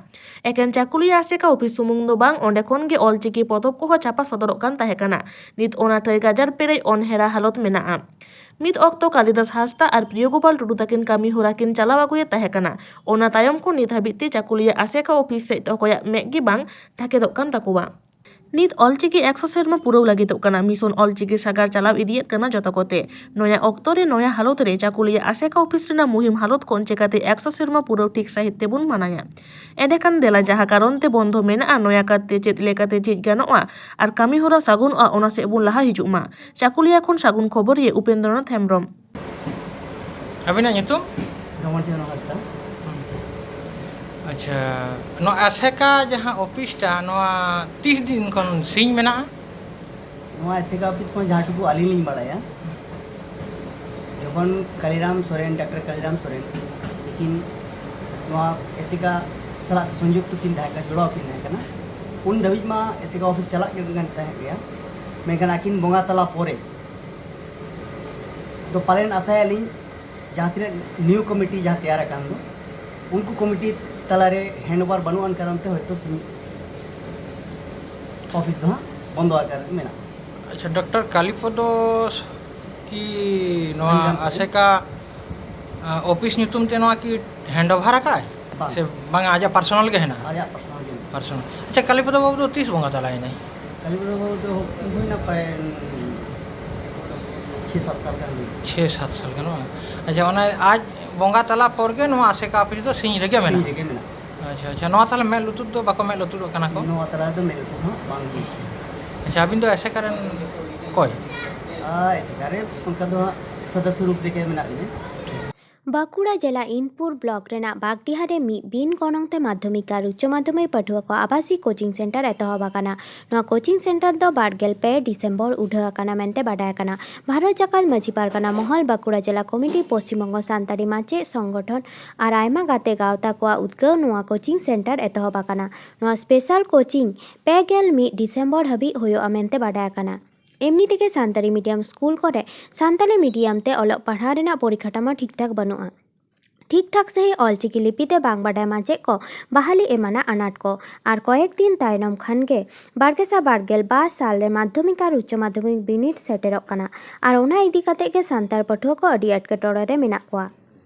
ᱮᱠᱮᱱ ᱪᱟᱠᱩᱞᱤᱭᱟᱹ ᱟᱥᱮᱠᱟ ᱚᱯᱷᱤᱥ ᱥᱩᱢᱩᱝ ᱫᱚ ᱵᱟᱝ, ᱚᱸᱰᱮ ᱠᱷᱚᱱ ᱜᱮ ᱚᱞᱪᱤᱠᱤ ᱯᱚᱛᱚᱵ ᱠᱚᱦᱚᱸ ᱪᱷᱟᱯᱟ ᱥᱚᱫᱚᱨᱚᱜ ᱠᱟᱱ ᱛᱟᱦᱮᱸ ᱠᱟᱱᱟ᱾ ᱱᱤᱛ ᱚᱱᱟ ᱴᱷᱟᱹᱭ ᱜᱟᱡᱟᱲ ᱯᱮᱨᱮᱡ ᱚᱱᱦᱮᱲᱟ ᱦᱟᱞᱚᱛ ᱢᱮᱱᱟᱜᱼᱟ᱾ ᱢᱤᱫ ᱚᱠᱛᱚ ᱠᱟᱞᱤᱫᱟᱥ ᱦᱟᱸᱥᱫᱟ ᱟᱨ ᱯᱨᱤᱭᱚᱜᱳᱯᱟᱞ ᱴᱩᱰᱩ ᱛᱟᱹᱠᱤᱱ ᱠᱟᱹᱢᱤ ᱦᱚᱨᱟ ᱠᱤᱱ ᱪᱟᱞᱟᱣ ᱟᱹᱜᱩᱭᱮᱫ ᱛᱟᱦᱮᱸ ᱠᱟᱱᱟ᱾ ᱚᱱᱟ ᱛᱟᱭᱚᱢ ᱠᱷᱚᱱ ᱱᱤᱛ ᱦᱟᱹᱵᱤᱡ ᱛᱮ ᱪᱟᱠᱩᱞᱤᱭᱟᱹ ᱟᱥᱮᱠᱟ ᱚᱯᱷᱤᱥ ᱥᱮᱫ ᱚᱠᱚᱭᱟᱜ ᱢᱮᱫ ᱜᱮ ᱵᱟᱝ ᱰᱷᱟᱠᱮᱫᱚᱜ ᱠᱟᱱ ᱛᱟᱠᱚᱣᱟ᱾ ᱱᱤᱛ ᱚᱞᱪᱤᱠᱤ ᱮᱠᱥᱚ ᱥᱮᱨᱢᱟ ᱯᱩᱨᱟᱹᱣ ᱞᱟᱹᱜᱤᱫᱚᱜ ᱠᱟᱱᱟ᱾ ᱢᱤᱥᱚᱱ ᱚᱞᱪᱤᱠᱤ ᱥᱟᱜᱟᱲ ᱪᱟᱞᱟᱣ ᱤᱫᱤᱭᱮᱫ ᱠᱟᱱᱟ ᱡᱚᱛᱚ ᱠᱚᱛᱮ᱾ ᱱᱚᱭᱟ ᱚᱠᱛᱚ ᱨᱮ ᱱᱚᱭᱟ ᱦᱟᱞᱚᱛ ᱨᱮ ᱪᱟᱠᱩᱞᱤᱭᱟᱹ ᱟᱥᱮᱠᱟ ᱚᱯᱷᱤᱥ ᱨᱮᱱᱟᱜ ᱢᱩᱦᱤᱢ ᱦᱟᱞᱚᱛ ᱠᱷᱚᱱ ᱪᱮᱠᱟᱛᱮ ᱮᱠᱥᱚ ᱥᱮᱨᱢᱟ ᱯᱩᱨᱟᱹᱣ ᱴᱷᱤᱠ ᱥᱟᱹᱦᱤᱡ ᱛᱮᱵᱚᱱ ᱢᱟᱱᱟᱭᱟ? ᱮᱸᱰᱮᱠᱷᱟᱱ ᱫᱮᱞᱟ ᱡᱟᱦᱟᱸ ᱠᱟᱨᱚᱱ ᱛᱮ ᱵᱚᱱᱫᱷᱚ ᱢᱮᱱᱟᱜᱼᱟ, ᱱᱚᱭᱟ ᱠᱟᱛᱮ ᱪᱮᱫ ᱞᱮᱠᱟᱛᱮ ᱡᱷᱤᱡ ᱜᱟᱱᱚᱜᱼᱟ ᱟᱨ ᱠᱟᱹᱢᱤ ᱦᱚᱨᱟ ᱥᱟᱹᱜᱩᱱᱚᱜᱼᱟ, ᱚᱱᱟ ᱥᱮᱫ ᱵᱚᱱ ᱞᱟᱦᱟ ᱦᱤᱡᱩᱜ ᱢᱟ᱾ ᱪᱟᱠᱩᱞᱤᱭᱟᱹ ᱠᱷᱚᱱ ᱥᱟᱹᱜᱩᱱ ᱠᱷᱚᱵᱚᱨᱤᱭᱟᱹ ᱩᱯᱮᱱᱫᱨᱚᱱᱟᱛᱷ ᱦᱮᱢᱵᱽᱨᱚᱢ᱾ ᱟᱹᱵᱤᱱᱟᱜ ᱧᱩᱛᱩᱢ? ᱨᱚᱢᱚᱱ ᱪᱚᱸᱫᱽᱨᱚ ᱦᱟᱸᱥᱫᱟ᱾ ᱟᱪᱪᱷᱟ, ᱱᱚᱣᱟ ᱟᱥᱮᱠᱟ ᱡᱟᱦᱟᱸ ᱚᱯᱷᱤᱥᱴᱟ, ᱱᱚᱣᱟ ᱛᱤᱥ ᱫᱤᱱ ᱠᱷᱚᱱ ᱥᱤᱧ ᱢᱮᱱᱟᱜᱼᱟ? ᱱᱚᱣᱟ ᱟᱥᱮᱠᱟ ᱚᱯᱷᱤᱥ ᱠᱷᱚᱱ ᱡᱟᱦᱟᱸ ᱴᱩᱠᱩ ᱟᱹᱞᱤᱧ ᱞᱤᱧ ᱵᱟᱲᱟᱭᱟ, ᱡᱚᱠᱷᱚᱱ ᱠᱟᱞᱤᱨᱟᱢ ᱥᱚᱨᱮᱱ, ᱰᱟᱠᱛᱟᱨ ᱠᱟᱞᱤᱨᱟᱢ ᱥᱚᱨᱮᱱ ᱛᱤᱠᱤᱱ ᱱᱚᱣᱟ ᱟᱥᱮᱠᱟ ᱥᱟᱞᱟᱜ ᱥᱚᱝᱡᱩᱠᱛᱚ ᱠᱤᱱ ᱛᱟᱦᱮᱸ ᱠᱟᱱᱟ, ᱡᱚᱲᱟᱣ ᱠᱤᱱ ᱛᱟᱦᱮᱸ ᱠᱟᱱᱟ, ᱩᱱ ᱫᱷᱟᱹᱵᱤᱡ ᱢᱟ ᱟᱥᱮᱠᱟ ᱚᱯᱷᱤᱥ ᱪᱟᱞᱟᱜ ᱜᱮ ᱠᱟᱱ ᱛᱟᱦᱮᱸᱫ ᱜᱮᱭᱟ, ᱢᱮᱱᱠᱷᱟᱱ ᱟᱹᱠᱤᱱ ᱵᱚᱸᱜᱟ ᱛᱟᱞᱟ ᱯᱚᱨᱮ ᱫᱚ ᱯᱟᱞᱮᱱ ᱟᱥᱟᱭᱟᱞᱤᱧ ᱡᱟᱦᱟᱸ ᱛᱤᱱᱟᱹᱜ ᱱᱤᱭᱩ ᱠᱚᱢᱤᱴᱤ ᱡᱟᱦᱟᱸ ᱛᱮᱭᱟᱨ ᱟᱠᱟᱱ ᱫᱚ, ᱩᱱᱠᱩ ᱠᱚᱢᱤᱴᱤ ᱛᱟᱞᱟᱨᱮ ᱦᱮᱱᱰ ᱳᱵᱷᱟᱨ ᱵᱟᱹᱱᱩᱜ ᱟᱱ ᱠᱟᱨᱚᱱ ᱛᱮ ᱦᱚᱭᱛᱳ ᱥᱤᱧ ᱚᱯᱷᱤᱥ ᱫᱚ ᱦᱟᱸᱜ ᱵᱚᱱᱫᱚ ᱟᱠᱟᱱ ᱢᱮᱱᱟᱜᱼᱟ᱾ ᱟᱪᱪᱷᱟ, ᱰᱚᱠᱴᱚᱨ ᱠᱟᱞᱤᱯᱚᱫᱚ ᱠᱤ ᱱᱚᱣᱟ ᱢᱮᱱᱠᱷᱟᱱ ᱟᱥᱮᱠᱟ, ᱟ, ᱚᱯᱷᱤᱥ ᱧᱩᱛᱩᱢ ᱛᱮ ᱱᱚᱣᱟ ᱠᱤ ᱦᱮᱱᱰ ᱳᱵᱷᱟᱨ ᱟᱠᱟᱫ? ᱵᱟᱝ᱾ ᱥᱮ ᱵᱟᱝ, ᱟᱡᱟᱜ ᱯᱟᱨᱥᱚᱱᱟᱞ ᱜᱮ ᱦᱮᱱᱟᱜᱼᱟ? ᱟᱡᱟᱜ ᱯᱟᱨᱥᱚᱱᱟᱞ ᱜᱮ ᱢᱮᱱᱟᱜᱼᱟ᱾ ᱯᱟᱨᱥᱚᱱᱟᱞ᱾ ᱟᱪᱪᱷᱟ, ᱠᱟᱞᱤᱯᱚᱫᱚ ᱵᱟᱹᱵᱩ ᱫᱚ ᱛᱤᱥ ᱵᱚᱸᱜᱟ ᱛᱟᱞᱟᱭᱮᱱᱟᱭ? ᱠᱟᱞᱤᱯᱚᱫᱚ ᱵᱟᱹᱵᱩ ᱫᱚ ᱦᱩᱭᱱᱟ ᱯᱨᱟᱭ ᱪᱷᱮ ᱥᱟᱛ ᱥᱟᱞ ᱜᱟᱱ ᱦᱩᱭᱱᱟ᱾ ᱪᱷᱮ ᱥᱟᱛ ᱥᱟᱞ ᱜᱟᱱ ᱵᱟᱝ? ᱟᱪᱪᱷᱟ, ᱚᱱᱟ ᱟᱡ ᱵᱚᱸᱜᱟ ᱛᱟᱞᱟ ᱯᱚᱨ ᱜᱮ ᱱᱚᱣᱟ ᱟᱥᱮᱠᱟ ᱚᱯᱷᱤᱥ ᱫᱚ ᱥᱤᱧ ᱨᱮᱜᱮ ᱢᱮᱱᱟᱜᱼᱟ? ᱥᱤᱧ ᱨᱮᱜᱮ ᱢᱮᱱᱟᱜᱼᱟ᱾ ᱟᱪᱪᱷᱟ, ᱟᱪᱪᱷᱟ, ᱱᱚᱣᱟ ᱛᱟᱦᱚᱞᱮ ᱢᱮᱫ ᱞᱩᱛᱩᱨ ᱫᱚ ᱵᱟᱠᱚ ᱢᱮᱫ ᱞᱩᱛᱩᱨᱚᱜ ᱠᱟᱱᱟ ᱠᱚ? ᱱᱚᱣᱟ ᱛᱟᱞᱟ ᱨᱮᱫᱚ ᱢᱮᱫ ᱞᱩᱛᱩᱨ ᱦᱚᱸ ᱵᱟᱝ ᱦᱩᱭ ᱠᱟᱱᱟ᱾ ᱟᱪᱪᱷᱟ, ᱟᱹᱵᱤᱱ ᱫᱚ ᱟᱥᱮᱠᱟ ᱨᱮᱱ ᱚᱠᱚᱭ? ᱟᱨ ᱟᱥᱮᱠᱟ ᱨᱮ ᱚᱱᱠᱟ ᱫᱚ ᱦᱟᱸᱜ ᱥᱚᱫᱚᱥᱥᱚ ᱨᱩᱯ ᱨᱮᱜᱮ ᱢᱮᱱᱟᱜ ᱞᱤᱧᱟ᱾ ᱵᱟᱸᱠᱩᱲᱟ ᱡᱮᱞᱟ ᱤᱱᱯᱩᱨ ᱵᱞᱚᱠ ᱨᱮᱱᱟᱜ ᱵᱟᱜᱽᱰᱤᱦᱟ ᱨᱮ ᱢᱤᱫ ᱵᱤᱱ ᱜᱚᱱᱚᱝ ᱛᱮ ᱢᱟᱫᱽᱫᱷᱚᱢᱤᱠ ᱟᱨ ᱩᱪᱪᱚ ᱢᱟᱫᱽᱫᱷᱚᱢᱤᱠ ᱯᱟᱹᱴᱷᱩᱣᱟᱹ ᱠᱚ ᱟᱵᱟᱥᱤᱠ ᱠᱳᱪᱤᱝ ᱥᱮᱱᱴᱟᱨ ᱮᱛᱚᱦᱚᱵ ᱟᱠᱟᱱᱟ᱾ ᱱᱚᱣᱟ ᱠᱳᱪᱤᱝ ᱥᱮᱱᱴᱟᱨ ᱫᱚ ᱵᱟᱨ ᱜᱮᱞ ᱯᱮ ᱰᱤᱥᱮᱢᱵᱚᱨ ᱩᱰᱷᱟᱹᱣ ᱟᱠᱟᱱᱟ ᱢᱮᱱᱛᱮ ᱵᱟᱰᱟᱭ ᱟᱠᱟᱱᱟ᱾ ᱵᱷᱟᱨᱚᱛ ᱡᱟᱠᱟᱛ ᱢᱟᱹᱡᱷᱤ ᱯᱟᱨᱜᱟᱱᱟ ᱢᱚᱦᱚᱞ, ᱵᱟᱸᱠᱩᱲᱟ ᱡᱮᱞᱟ ᱠᱚᱢᱤᱴᱤ, ᱯᱚᱥᱪᱤᱢ ᱵᱚᱝᱜᱚ ᱥᱟᱱᱛᱟᱲᱤ ᱢᱟᱪᱮᱫ ᱥᱚᱝᱜᱚᱴᱷᱚᱱ ᱟᱨ ᱟᱭᱢᱟ ᱜᱟᱛᱮ ᱜᱟᱶᱛᱟ ᱠᱚᱣᱟᱜ ᱩᱫᱽᱜᱟᱹᱣ ᱱᱚᱣᱟ ᱠᱳᱪᱤᱝ ᱥᱮᱱᱴᱟᱨ ᱮᱛᱚᱦᱚᱵ ᱟᱠᱟᱱᱟ᱾ ᱱᱚᱣᱟ ᱥᱯᱮᱥᱟᱞ ᱠᱳᱪᱤᱝ ᱯᱮ ᱜᱮᱞ ᱢᱤᱫ ᱰᱤᱥᱮᱢᱵᱚᱨ ᱦᱟᱹᱵᱤᱡ ᱦᱩᱭᱩᱜᱼᱟ ᱢᱮᱱᱛᱮ ᱵᱟᱰᱟᱭ ᱟᱠᱟᱱᱟ᱾ ᱮᱢᱱᱤ ᱛᱮᱜᱮ ᱥᱟᱱᱛᱟᱲᱤ ᱢᱤᱰᱤᱭᱟᱢ ᱥᱠᱩᱞ ᱠᱚᱨᱮ ᱥᱟᱱᱛᱟᱲᱤ ᱢᱤᱰᱤᱭᱟᱢ ᱛᱮ ᱚᱞᱚᱜ ᱯᱟᱲᱦᱟᱣ ᱨᱮᱱᱟᱜ ᱯᱚᱨᱤᱠᱟᱴᱷᱟᱢᱳ ᱴᱷᱤᱠ ᱴᱷᱟᱠ ᱵᱟᱹᱱᱩᱜᱼᱟ᱾ ᱴᱷᱤᱠ ᱴᱷᱟᱠ ᱥᱟᱺᱦᱤᱡ ᱚᱞᱪᱤᱠᱤ ᱞᱤᱯᱤ ᱛᱮ ᱵᱟᱝ ᱵᱟᱰᱟᱭ ᱢᱟᱪᱮᱫ ᱠᱚ ᱵᱟᱦᱟᱞᱤ ᱮᱢᱟᱱᱟᱜ ᱟᱱᱟᱴ ᱠᱚ᱾ ᱟᱨ ᱠᱚᱭᱮᱠ ᱫᱤᱱ ᱛᱟᱭᱱᱚᱢ ᱠᱷᱟᱱ ᱜᱮ ᱵᱟᱨ ᱜᱮᱥᱟᱭ ᱵᱟᱨ ᱜᱮᱞ ᱵᱟᱨ ᱥᱟᱞ ᱨᱮ ᱢᱟᱫᱽᱫᱷᱚᱢᱤᱠ ᱟᱨ ᱩᱪᱪᱚ ᱢᱟᱫᱽᱫᱷᱚᱢᱤᱠ ᱵᱤᱱᱤᱰ ᱥᱮᱴᱮᱨᱚᱜ ᱠᱟᱱᱟ᱾ ᱟᱨ ᱚᱱᱟ ᱤᱫᱤ ᱠᱟᱛᱮ ᱜᱮ ᱥᱟᱱᱛᱟᱲ ᱯᱟᱹᱴᱷᱩᱣᱟᱹ ᱠᱚ ᱟᱹᱰᱤ ᱮᱴᱠᱮᱴᱚᱬᱮ ᱨᱮ ᱢᱮᱱᱟᱜ ᱠᱚᱣᱟ᱾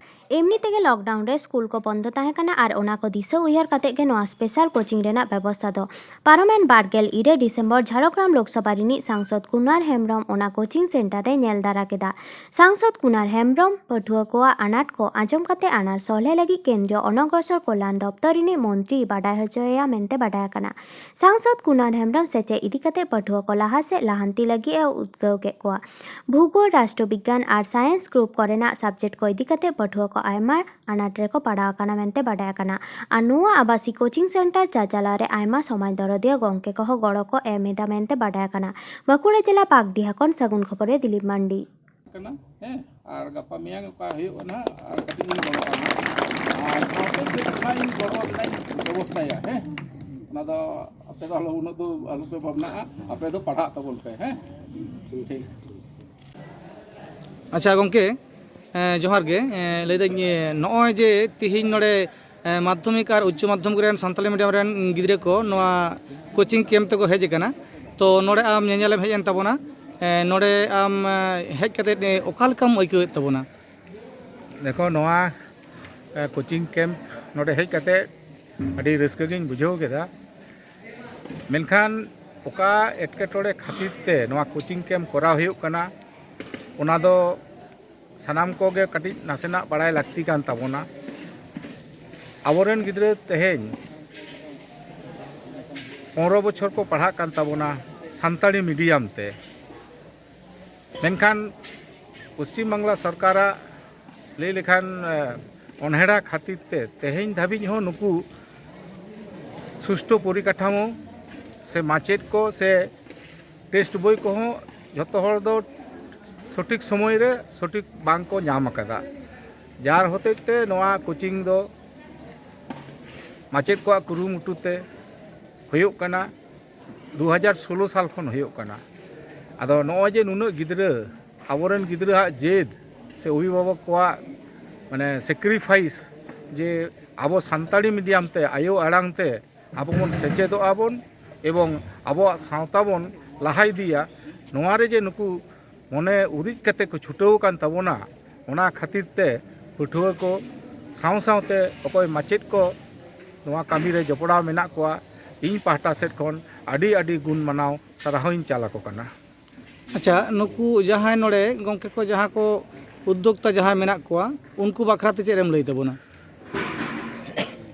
ᱮᱢᱱᱤ ᱛᱮᱜᱮ ᱞᱚᱠᱰᱟᱣᱩᱱ ᱨᱮ ᱥᱠᱩᱞ ᱠᱚ ᱵᱚᱱᱫᱚ ᱛᱟᱦᱮᱸ ᱠᱟᱱᱟ ᱟᱨ ᱚᱱᱟ ᱠᱚ ᱫᱤᱥᱟᱹ ᱩᱭᱦᱟᱹᱨ ᱠᱟᱛᱮ ᱜᱮ ᱱᱚᱣᱟ ᱥᱯᱮᱥᱟᱞ ᱠᱳᱪᱤᱝ ᱨᱮᱱᱟᱜ ᱵᱮᱵᱚᱥᱛᱷᱟ ᱫᱚ᱾ ᱯᱟᱨᱚᱢᱮᱱ ᱵᱟᱨ ᱜᱮᱞ ᱤᱨᱟᱹᱞ ᱰᱤᱥᱮᱢᱵᱚᱨ ᱡᱷᱟᱲᱜᱨᱟᱢ ᱞᱳᱠᱥᱚᱵᱷᱟ ᱨᱤᱱᱤᱡ ᱥᱟᱝᱥᱚᱫ ᱠᱩᱱᱟᱨ ᱦᱮᱢᱵᱽᱨᱚᱢ ᱚᱱᱟ ᱠᱳᱪᱤᱝ ᱥᱮᱱᱴᱟᱨ ᱨᱮ ᱧᱮᱞ ᱫᱟᱨᱟ ᱠᱮᱫᱟ᱾ ᱥᱟᱝᱥᱚᱫ ᱠᱩᱱᱟᱨ ᱦᱮᱢᱵᱽᱨᱚᱢ ᱯᱟᱹᱴᱷᱩᱣᱟᱹ ᱠᱚᱣᱟᱜ ᱟᱱᱟᱴ ᱠᱚ ᱟᱸᱡᱚᱢ ᱠᱟᱛᱮ ᱟᱱᱟᱴ ᱥᱚᱞᱦᱮ ᱞᱟᱹᱜᱤᱫ ᱠᱮᱱᱫᱨᱤᱭᱚ ᱚᱱᱚᱜᱨᱚᱥᱚᱨ ᱠᱚᱞᱭᱟᱱ ᱫᱚᱯᱛᱚᱨ ᱨᱤᱱᱤᱡ ᱢᱚᱱᱛᱨᱤᱭ ᱵᱟᱰᱟᱭ ᱦᱚᱪᱚᱭᱮᱭᱟ ᱢᱮᱱᱛᱮ ᱵᱟᱰᱟᱭ ᱟᱠᱟᱱᱟ᱾ ᱥᱟᱝᱥᱚᱫ ᱠᱩᱱᱟᱨ ᱦᱮᱢᱵᱽᱨᱚᱢ ᱥᱮᱪᱮᱫ ᱤᱫᱤ ᱠᱟᱛᱮ ᱯᱟᱹᱴᱷᱩᱣᱟᱹ ᱠᱚ ᱞᱟᱦᱟ ᱥᱮᱫ ᱞᱟᱦᱟᱱᱛᱤ ᱞᱟᱹᱜᱤᱫ ᱮ ᱩᱫᱽᱜᱟᱹᱣ ᱠᱮᱫ ᱠᱚᱣᱟ᱾ ᱵᱷᱩᱜᱳᱞ, ᱨᱟᱥᱴᱨᱚ ᱵᱤᱜᱽᱜᱟᱱ ᱟᱨ ᱥᱟᱭᱮᱱᱥ ᱜᱨᱩᱯ ᱠᱚᱨᱮᱱᱟᱜ ᱥᱟᱵᱡᱮᱠᱴ ᱠᱚ ᱤᱫᱤ ᱠᱟᱛᱮ ᱯᱟᱹᱴᱷᱩᱣᱟᱹ ᱠᱚ ᱟᱭᱢᱟ ᱟᱱᱟᱴ ᱨᱮᱠᱚ ᱯᱟᱲᱟᱣ ᱟᱠᱟᱱᱟ ᱢᱮᱱᱛᱮ ᱵᱟᱰᱟᱭ ᱟᱠᱟᱱᱟ᱾ ᱟᱨ ᱱᱚᱣᱟ ᱟᱵᱟᱥᱤᱠ ᱠᱳᱪᱤᱝ ᱥᱮᱱᱴᱟᱨ ᱪᱟᱪᱟᱞᱟᱣ ᱨᱮ ᱟᱭᱢᱟ ᱥᱚᱢᱟᱡᱽ ᱫᱚᱨᱚᱫᱤᱭᱟᱹ ᱜᱚᱢᱠᱮ ᱠᱚᱦᱚᱸ ᱜᱚᱲᱚ ᱠᱚ ᱮᱢ ᱮᱫᱟ ᱢᱮᱱᱛᱮ ᱵᱟᱰᱟᱭ ᱟᱠᱟᱱᱟ᱾ ᱵᱟᱸᱠᱩᱲᱟ ᱡᱮᱞᱟ ᱯᱟᱠᱰᱤᱦᱟ ᱠᱷᱚᱱ ᱥᱟᱹᱜᱩᱱ ᱠᱷᱚᱵᱚᱨ ᱨᱮ ᱫᱤᱞᱤᱯ ᱢᱟᱱᱰᱤ᱾ ᱠᱟᱱᱟ, ᱦᱮᱸ, ᱟᱨ ᱜᱟᱯᱟ ᱢᱮᱭᱟᱝ ᱚᱠᱟ ᱦᱩᱭᱩᱜᱼᱟ ᱱᱟᱦᱟᱜ, ᱟᱨ ᱠᱟᱹᱴᱤᱡ ᱤᱧ ᱜᱚᱲᱚᱜᱼᱟ ᱱᱟᱦᱟᱜ, ᱟᱨ ᱥᱟᱶᱛᱮ ᱪᱮᱫ ᱱᱟᱦᱟᱜ ᱤᱧ ᱜᱚᱲᱚ ᱨᱮᱱᱟᱜ ᱤᱧ ᱵᱮᱵᱚᱥᱛᱷᱟᱭᱟ, ᱦᱮᱸ, ᱚᱱᱟ ᱫᱚ ᱟᱯᱮ ᱫᱚ ᱟᱞᱚ ᱩᱱᱟᱹᱜ ᱫᱚ ᱟᱞᱚ ᱯᱮ ᱵᱷᱟᱵᱽᱱᱟᱜᱼᱟ, ᱟᱯᱮ ᱫᱚ ᱯᱟᱲᱦᱟᱜ ᱛᱟᱵᱚᱱ ᱯᱮ, ᱦᱮᱸ, ᱴᱷᱤᱠ᱾ ᱟᱪᱪᱷᱟ ᱜᱚᱢᱠᱮ, ᱮᱸ, ᱡᱚᱦᱟᱨ ᱜᱮ᱾ ᱮᱸ, ᱞᱟᱹᱭᱫᱟᱹᱧ, ᱮᱸ, ᱱᱚᱜᱼᱚᱭ ᱡᱮ ᱛᱤᱦᱤᱧ ᱱᱚᱰᱮ, ᱮᱸ, ᱢᱟᱫᱽᱫᱷᱚᱢᱤᱠ ᱟᱨ ᱩᱪᱪᱚ ᱢᱟᱫᱽᱫᱷᱚᱢᱤᱠ ᱨᱮᱱ ᱥᱟᱱᱛᱟᱲᱤ ᱢᱤᱰᱤᱭᱟᱢ ᱨᱮᱱ ᱜᱤᱫᱽᱨᱟᱹ ᱠᱚ ᱱᱚᱣᱟ ᱠᱳᱪᱤᱝ ᱠᱮᱢᱯ ᱛᱮᱠᱚ ᱦᱮᱡ ᱟᱠᱟᱱᱟ, ᱛᱚ ᱱᱚᱰᱮ ᱟᱢ ᱧᱮᱧᱮᱞᱮᱢ ᱦᱮᱡ ᱮᱱ ᱛᱟᱵᱚᱱᱟ, ᱮ, ᱱᱚᱰᱮ ᱟᱢ, ᱮ, ᱦᱮᱡ ᱠᱟᱛᱮᱫ, ᱮ, ᱚᱠᱟ ᱞᱮᱠᱟᱢ ᱟᱹᱭᱠᱟᱹᱣᱮᱫ ᱛᱟᱵᱚᱱᱟ? ᱫᱮᱠᱷᱚ, ᱱᱚᱣᱟ, ᱮ, ᱠᱳᱪᱤᱝ ᱠᱮᱢᱯ ᱱᱚᱰᱮ ᱦᱮᱡ ᱠᱟᱛᱮᱫ ᱟᱹᱰᱤ ᱨᱟᱹᱥᱠᱟᱹ ᱜᱤᱧ ᱵᱩᱡᱷᱟᱹᱣ ᱠᱮᱫᱟ᱾ ᱢᱮᱱᱠᱷᱟᱱ ᱚᱠᱟ ᱮᱴᱠᱮᱴᱚᱬᱮ ᱠᱷᱟᱹᱛᱤᱨ ᱛᱮ ᱱᱚᱣᱟ ᱠᱳᱪᱤᱝ ᱠᱮᱢᱯ ᱠᱚᱨᱟᱣ ᱦᱩᱭᱩᱜ ᱠᱟᱱᱟ, ᱚᱱᱟ ᱫᱚ ᱥᱟᱱᱟᱢ ᱠᱚᱜᱮ ᱠᱟᱹᱴᱤᱡ ᱱᱟᱥᱮᱱᱟᱜ ᱵᱟᱲᱟᱭ ᱞᱟᱹᱠᱛᱤ ᱠᱟᱱ ᱛᱟᱵᱚᱱᱟ᱾ ᱟᱵᱚᱨᱮᱱ ᱜᱤᱫᱽᱨᱟᱹ ᱛᱮᱦᱮᱧ ᱯᱚᱱᱨᱚ ᱵᱚᱪᱷᱚᱨ ᱠᱚ ᱯᱟᱲᱦᱟᱜ ᱠᱟᱱ ᱛᱟᱵᱚᱱᱟ ᱥᱟᱱᱛᱟᱲᱤ ᱢᱤᱰᱤᱭᱟᱢ ᱛᱮ, ᱢᱮᱱᱠᱷᱟᱱ ᱯᱚᱥᱪᱤᱢ ᱵᱟᱝᱞᱟ ᱥᱚᱨᱠᱟᱨᱟᱜ ᱞᱟᱹᱭ ᱞᱮᱠᱷᱟᱱ, ᱮ, ᱚᱱᱦᱮᱲᱟ ᱠᱷᱟᱹᱛᱤᱨ ᱛᱮ ᱛᱮᱦᱮᱧ ᱫᱷᱟᱹᱵᱤᱡ ᱦᱚᱸ ᱱᱩᱠᱩ ᱥᱩᱥᱴᱷᱩ ᱯᱚᱨᱤᱠᱟᱴᱷᱟᱢᱳ ᱥᱮ ᱢᱟᱪᱮᱫ ᱠᱚ ᱥᱮ ᱴᱮᱥᱴ ᱵᱳᱭ ᱠᱚᱦᱚᱸ ᱡᱷᱚᱛᱚ ᱦᱚᱲ ᱫᱚ ᱥᱚᱴᱷᱤᱠ ᱥᱚᱢᱚᱭ ᱨᱮ ᱥᱚᱴᱷᱤᱠ ᱵᱟᱝ ᱠᱚ ᱧᱟᱢ ᱟᱠᱟᱫᱟ᱾ ᱡᱟᱨ ᱦᱚᱛᱮᱡ ᱛᱮ ᱱᱚᱣᱟ ᱠᱳᱪᱤᱝ ᱫᱚ ᱢᱟᱪᱮᱫ ᱠᱚᱣᱟᱜ ᱠᱩᱨᱩᱢᱩᱴᱩ ᱛᱮ ᱦᱩᱭᱩᱜ ᱠᱟᱱᱟ᱾ ᱫᱩ ᱦᱟᱡᱟᱨ ᱥᱳᱞᱳ ᱥᱟᱞ ᱠᱷᱚᱱ ᱦᱩᱭᱩᱜ ᱠᱟᱱᱟ᱾ ᱟᱫᱚ ᱱᱚᱜᱼᱚᱭ ᱡᱮ ᱱᱩᱱᱟᱹᱜ ᱜᱤᱫᱽᱨᱟᱹ, ᱟᱵᱚᱨᱮᱱ ᱜᱤᱫᱽᱨᱟᱹᱣᱟᱜ ᱡᱮᱫ ᱥᱮ ᱚᱵᱷᱤᱵᱷᱟᱵᱚᱠ ᱠᱚᱣᱟᱜ, ᱢᱟᱱᱮ, ᱥᱮᱠᱨᱤᱯᱷᱟᱭᱤᱥ, ᱡᱮ ᱟᱵᱚ ᱥᱟᱱᱛᱟᱲᱤ ᱢᱤᱰᱤᱭᱟᱢ ᱛᱮ, ᱟᱭᱳ ᱟᱲᱟᱝ ᱛᱮ ᱟᱵᱚ ᱵᱚᱱ ᱥᱮᱪᱮᱫᱚᱜᱼᱟ ᱵᱚᱱ ᱮᱵᱚᱝ ᱟᱵᱚᱣᱟᱜ ᱥᱟᱶᱛᱟ ᱵᱚᱱ ᱞᱟᱦᱟ ᱤᱫᱤᱭᱟ, ᱱᱚᱣᱟ ᱨᱮ ᱡᱮ ᱱᱩᱠᱩ ᱢᱚᱱᱮ ᱩᱨᱤᱡ ᱠᱟᱛᱮ ᱠᱚ ᱪᱷᱩᱴᱟᱹᱣ ᱟᱠᱟᱱ ᱛᱟᱵᱚᱱᱟ, ᱚᱱᱟ ᱠᱷᱟᱹᱛᱤᱨ ᱛᱮ ᱯᱟᱹᱴᱷᱩᱣᱟᱹ ᱠᱚ ᱥᱟᱶ ᱥᱟᱶᱛᱮ ᱚᱠᱚᱭ ᱢᱟᱪᱮᱫ ᱠᱚ ᱱᱚᱣᱟ ᱠᱟᱹᱢᱤ ᱨᱮ ᱡᱚᱯᱲᱟᱣ ᱢᱮᱱᱟᱜ ᱠᱚᱣᱟ, ᱤᱧ ᱯᱟᱦᱴᱟ ᱥᱮᱫ ᱠᱷᱚᱱ ᱟᱹᱰᱤ ᱟᱹᱰᱤ ᱜᱩᱱ ᱢᱟᱱᱟᱣ ᱥᱟᱨᱦᱟᱣ ᱤᱧ ᱪᱟᱞ ᱟᱠᱚ ᱠᱟᱱᱟ᱾ ᱟᱪᱪᱷᱟ, ᱱᱩᱠᱩ ᱡᱟᱦᱟᱸᱭ ᱱᱚᱰᱮ ᱜᱚᱢᱠᱮ ᱠᱚ ᱡᱟᱦᱟᱸ ᱠᱚ ᱩᱫᱽᱫᱳᱠᱛᱟ ᱡᱟᱦᱟᱸᱭ ᱢᱮᱱᱟᱜ ᱠᱚᱣᱟ, ᱩᱱᱠᱩ ᱵᱟᱠᱷᱨᱟ ᱛᱮ ᱪᱮᱫ ᱮᱢ ᱞᱟᱹᱭ ᱛᱟᱵᱚᱱᱟ?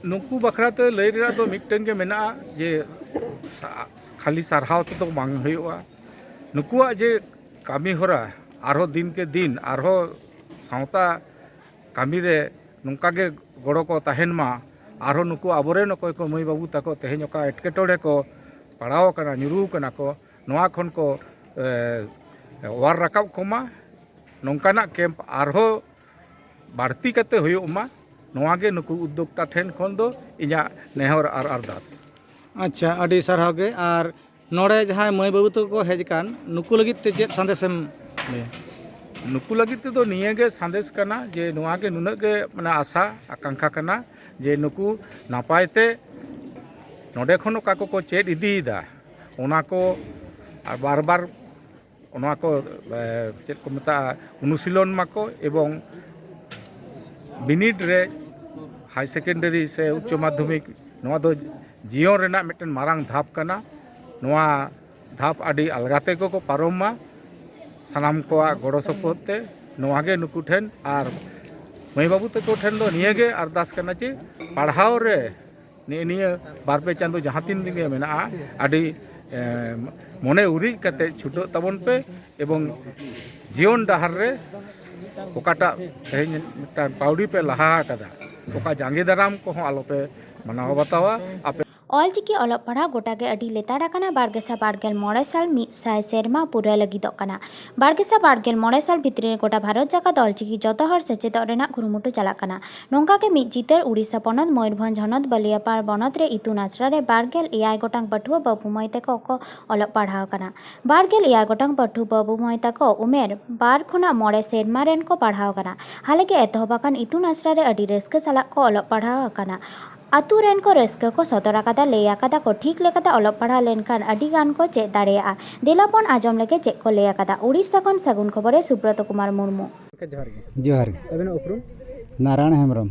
ᱱᱩᱠᱩ ᱵᱟᱠᱷᱨᱟ ᱛᱮ ᱞᱟᱹᱭ ᱨᱮᱱᱟᱜ ᱫᱚ ᱢᱤᱫᱴᱟᱝ ᱜᱮ ᱢᱮᱱᱟᱜᱼᱟ ᱡᱮ ᱥᱟ-, ᱠᱷᱟᱹᱞᱤ ᱥᱟᱨᱦᱟᱣ ᱛᱮᱫᱚ ᱵᱟᱝ ᱦᱩᱭᱩᱜᱼᱟ᱾ ᱱᱩᱠᱩᱣᱟᱜ ᱡᱮ ᱠᱟᱹᱢᱤ ᱦᱚᱨᱟ ᱟᱨᱦᱚᱸ ᱫᱤᱱ ᱠᱮ ᱫᱤᱱ ᱟᱨᱦᱚᱸ ᱥᱟᱶᱛᱟ ᱠᱟᱹᱢᱤ ᱨᱮ ᱱᱚᱝᱠᱟ ᱜᱮ ᱜᱚᱲᱚ ᱠᱚ ᱛᱟᱦᱮᱱ ᱢᱟ᱾ ᱟᱨᱦᱚᱸ ᱱᱩᱠᱩ ᱟᱵᱚᱨᱮᱱ ᱚᱠᱚᱭ ᱠᱚ ᱢᱟᱹᱭ ᱵᱟᱹᱵᱩ ᱛᱟᱠᱚ ᱛᱮᱦᱮᱧ ᱚᱠᱟ ᱮᱴᱠᱮᱴᱚᱬᱮ ᱠᱚ ᱯᱟᱲᱟᱣ ᱟᱠᱟᱱᱟ, ᱧᱩᱨᱩ ᱟᱠᱟᱱᱟ ᱠᱚ, ᱱᱚᱣᱟ ᱠᱷᱚᱱ ᱠᱚ, ᱮ, ᱚᱣᱟᱨ ᱨᱟᱠᱟᱵ ᱠᱚᱢᱟ, ᱱᱚᱝᱠᱟᱱᱟᱜ ᱠᱮᱢᱯ ᱟᱨᱦᱚᱸ ᱵᱟᱹᱲᱛᱤ ᱠᱟᱛᱮ ᱦᱩᱭᱩᱜ ᱢᱟ, ᱱᱚᱣᱟ ᱜᱮ ᱱᱩᱠᱩ ᱩᱫᱽᱫᱳᱠᱛᱟ ᱴᱷᱮᱱ ᱠᱷᱚᱱ ᱫᱚ ᱤᱧᱟᱹᱜ ᱱᱮᱦᱚᱨ ᱟᱨ ᱟᱨᱫᱟᱥ᱾ ᱟᱪᱪᱷᱟ, ᱟᱹᱰᱤ ᱥᱟᱨᱦᱟᱣ ᱜᱮ᱾ ᱟᱨ ᱱᱚᱰᱮ ᱡᱟᱦᱟᱸᱭ ᱢᱟᱹᱭ ᱵᱟᱹᱵᱩ ᱛᱟᱠᱚ ᱠᱚ ᱦᱮᱡ ᱟᱠᱟᱱ, ᱱᱩᱠᱩ ᱞᱟᱹᱜᱤᱫ ᱛᱮ ᱪᱮᱫ ᱥᱟᱸᱫᱮᱥᱮᱢ ᱞᱟᱹᱭᱟ? ᱱᱩᱠᱩ ᱞᱟᱹᱜᱤᱫ ᱛᱮᱫᱚ ᱱᱤᱭᱟᱹ ᱜᱮ ᱥᱟᱸᱫᱮᱥ ᱠᱟᱱᱟ ᱡᱮ ᱱᱚᱣᱟ ᱜᱮ ᱱᱩᱱᱟᱹᱜ ᱜᱮ, ᱢᱟᱱᱮ, ᱟᱥᱟ ᱟᱠᱟᱝᱠᱷᱟ ᱠᱟᱱᱟ ᱡᱮ ᱱᱩᱠᱩ ᱱᱟᱯᱟᱭ ᱛᱮ ᱱᱚᱰᱮ ᱠᱷᱚᱱ ᱚᱠᱟ ᱠᱚᱠᱚ ᱪᱮᱫ ᱤᱫᱤᱭᱮᱫᱟ, ᱚᱱᱟ ᱠᱚ ᱟᱨ ᱵᱟᱨ ᱵᱟᱨ ᱚᱱᱟ ᱠᱚ ᱪᱮᱫ ᱠᱚ ᱢᱮᱛᱟᱜᱼᱟ, ᱚᱱᱩᱥᱤᱞᱚᱱ ᱢᱟᱠᱚ ᱮᱵᱚᱝ ᱵᱤᱱᱤᱰ ᱨᱮ ᱦᱟᱭ ᱥᱮᱠᱮᱱᱰᱟᱨᱤ ᱥᱮ ᱩᱪᱪᱚ ᱢᱟᱫᱽᱫᱷᱚᱢᱤᱠ, ᱱᱚᱣᱟ ᱫᱚ ᱡᱤᱭᱚᱱ ᱨᱮᱱᱟᱜ ᱢᱤᱫᱴᱮᱱ ᱢᱟᱨᱟᱝ ᱫᱷᱟᱯ ᱠᱟᱱᱟ᱾ ᱱᱚᱣᱟ ᱫᱷᱟᱯ ᱟᱹᱰᱤ ᱟᱞᱜᱟ ᱛᱮᱜᱮ ᱠᱚ ᱯᱟᱨᱚᱢ ᱢᱟ ᱥᱟᱱᱟᱢ ᱠᱚᱣᱟᱜ ᱜᱚᱲᱚ ᱥᱚᱯᱚᱦᱚᱫ ᱛᱮ᱾ ᱱᱚᱣᱟ ᱜᱮ ᱱᱩᱠᱩ ᱴᱷᱮᱱ ᱟᱨ ᱢᱟᱹᱭ ᱵᱟᱹᱵᱩ ᱛᱟᱠᱚ ᱴᱷᱮᱱ ᱫᱚ ᱱᱤᱭᱟᱹ ᱜᱮ ᱟᱨᱫᱟᱥ ᱠᱟᱱᱟ ᱡᱮ ᱯᱟᱲᱦᱟᱣ ᱨᱮ ᱱᱤᱭᱟᱹ ᱱᱤᱭᱟᱹ ᱵᱟᱨ ᱯᱮ ᱪᱟᱸᱫᱚ ᱡᱟᱦᱟᱸ ᱛᱤᱱ ᱫᱤᱱ ᱜᱮ ᱢᱮᱱᱟᱜᱼᱟ, ᱟᱹᱰᱤ ᱮ, ᱢᱚᱱᱮ ᱩᱨᱤᱡ ᱠᱟᱛᱮ ᱪᱷᱩᱴᱟᱹᱜ ᱛᱟᱵᱚᱱ ᱯᱮ ᱮᱵᱚᱝ ᱡᱤᱭᱚᱱ ᱰᱟᱦᱟᱨ ᱨᱮ ᱚᱠᱟᱴᱟᱜ ᱛᱮᱦᱮᱧ ᱢᱤᱫᱴᱟᱝ ᱯᱟᱹᱣᱲᱤ ᱯᱮ ᱞᱟᱦᱟ ᱟᱠᱟᱫᱟ, ᱚᱠᱟ ᱡᱟᱸᱜᱮ ᱫᱟᱨᱟᱢ ᱠᱚᱦᱚᱸ ᱟᱞᱚᱯᱮ ᱢᱟᱱᱟᱣ ᱵᱟᱛᱟᱣᱟ᱾ ᱟᱯᱮ ᱚᱞᱪᱤᱠᱤ ᱚᱞᱚᱜ ᱯᱟᱲᱦᱟᱣ ᱜᱚᱴᱟ ᱜᱮ ᱟᱹᱰᱤ ᱞᱮᱛᱟᱲ ᱟᱠᱟᱱᱟ᱾ ᱵᱟᱨ ᱜᱮᱥᱟᱭ ᱵᱟᱨ ᱜᱮᱞ ᱢᱚᱬᱮ ᱥᱟᱞ ᱢᱤᱫ ᱥᱟᱭ ᱥᱮᱨᱢᱟ ᱯᱩᱨᱟᱹ ᱞᱟᱹᱜᱤᱫᱚᱜ ᱠᱟᱱᱟ᱾ ᱵᱟᱨ ᱜᱮᱥᱟᱭ ᱵᱟᱨ ᱜᱮᱞ ᱢᱚᱬᱮ ᱥᱟᱞ ᱵᱷᱤᱛᱨᱤ ᱨᱮ ᱜᱚᱴᱟ ᱵᱷᱟᱨᱚᱛ ᱡᱟᱠᱟᱛ ᱚᱞᱪᱤᱠᱤ ᱡᱚᱛᱚ ᱦᱚᱲ ᱥᱮᱪᱮᱫᱚᱜ ᱨᱮᱱᱟᱜ ᱠᱩᱨᱩᱢᱩᱴᱩ ᱪᱟᱞᱟᱜ ᱠᱟᱱᱟ᱾ ᱱᱚᱝᱠᱟ ᱜᱮ ᱢᱤᱫ ᱪᱤᱛᱟᱹᱨ ᱩᱲᱤᱥᱥᱟ ᱯᱚᱱᱚᱛ ᱢᱚᱭᱩᱨᱵᱷᱚᱸᱡᱽ ᱦᱚᱱᱚᱛ ᱵᱟᱹᱞᱤᱭᱟᱯᱟᱲ ᱵᱚᱱᱚᱛ ᱨᱮ ᱤᱛᱩᱱ ᱟᱥᱲᱟ ᱨᱮ ᱵᱟᱨ ᱜᱮᱞ ᱮᱭᱟᱭ ᱜᱚᱴᱟᱝ ᱯᱟᱹᱴᱷᱩᱣᱟᱹ ᱵᱟᱹᱵᱩ ᱢᱟᱹᱭ ᱛᱟᱠᱚ ᱠᱚ ᱚᱞᱚᱜ ᱯᱟᱲᱦᱟᱣ ᱠᱟᱱᱟ᱾ ᱵᱟᱨ ᱜᱮᱞ ᱮᱭᱟᱭ ᱜᱚᱴᱟᱝ ᱯᱟᱹᱴᱷᱩᱣᱟᱹ ᱵᱟᱹᱵᱩ ᱢᱟᱹᱭ ᱛᱟᱠᱚ ᱩᱢᱮᱨ ᱵᱟᱨ ᱠᱷᱚᱱᱟᱜ ᱢᱚᱬᱮ ᱥᱮᱨᱢᱟ ᱨᱮᱱ ᱠᱚ ᱯᱟᱲᱦᱟᱣ ᱠᱟᱱᱟ᱾ ᱦᱟᱞᱮ ᱜᱮ ᱮᱛᱚᱦᱚᱵ ᱟᱠᱟᱱ ᱤᱛᱩᱱ ᱟᱥᱲᱟ ᱨᱮ ᱟᱹᱰᱤ ᱨᱟᱹᱥᱠᱟᱹ ᱥᱟᱞᱟᱜ ᱠᱚ ᱚᱞᱚᱜ ᱯᱟᱲᱦᱟᱣ ᱟᱠᱟᱱᱟ᱾ ᱟᱹᱛᱩ ᱨᱮᱱ ᱠᱚ ᱨᱟᱹᱥᱠᱟᱹ ᱠᱚ ᱥᱚᱫᱚᱨ ᱟᱠᱟᱫᱟ, ᱞᱟᱹᱭ ᱟᱠᱟᱫᱟ ᱠᱚ ᱴᱷᱤᱠ ᱞᱮᱠᱟᱛᱮ ᱚᱞᱚᱜ ᱯᱟᱲᱦᱟᱣ ᱞᱮᱱᱠᱷᱟᱱ ᱟᱹᱰᱤ ᱜᱟᱱ ᱠᱚ ᱪᱮᱫ ᱫᱟᱲᱮᱭᱟᱜᱼᱟ᱾ ᱫᱮᱞᱟ ᱵᱚᱱ ᱟᱸᱡᱚᱢ ᱞᱮᱜᱮ ᱪᱮᱫ ᱠᱚ ᱞᱟᱹᱭ ᱟᱠᱟᱫᱟ᱾ ᱩᱲᱤᱥᱥᱟ ᱠᱷᱚᱱ ᱥᱟᱹᱜᱩᱱ ᱠᱷᱚᱵᱚᱨᱮ ᱥᱩᱵᱨᱚᱛᱚ ᱠᱩᱢᱟᱨ ᱢᱩᱨᱢᱩ᱾ ᱜᱚᱢᱠᱮ ᱡᱚᱦᱟᱨ ᱜᱮ᱾ ᱡᱚᱦᱟᱨ ᱜᱮ᱾ ᱟᱹᱵᱤᱱᱟᱜ ᱩᱯᱨᱩᱢ? ᱱᱟᱨᱟᱭᱚᱱ ᱦᱮᱢᱵᱨᱚᱢ᱾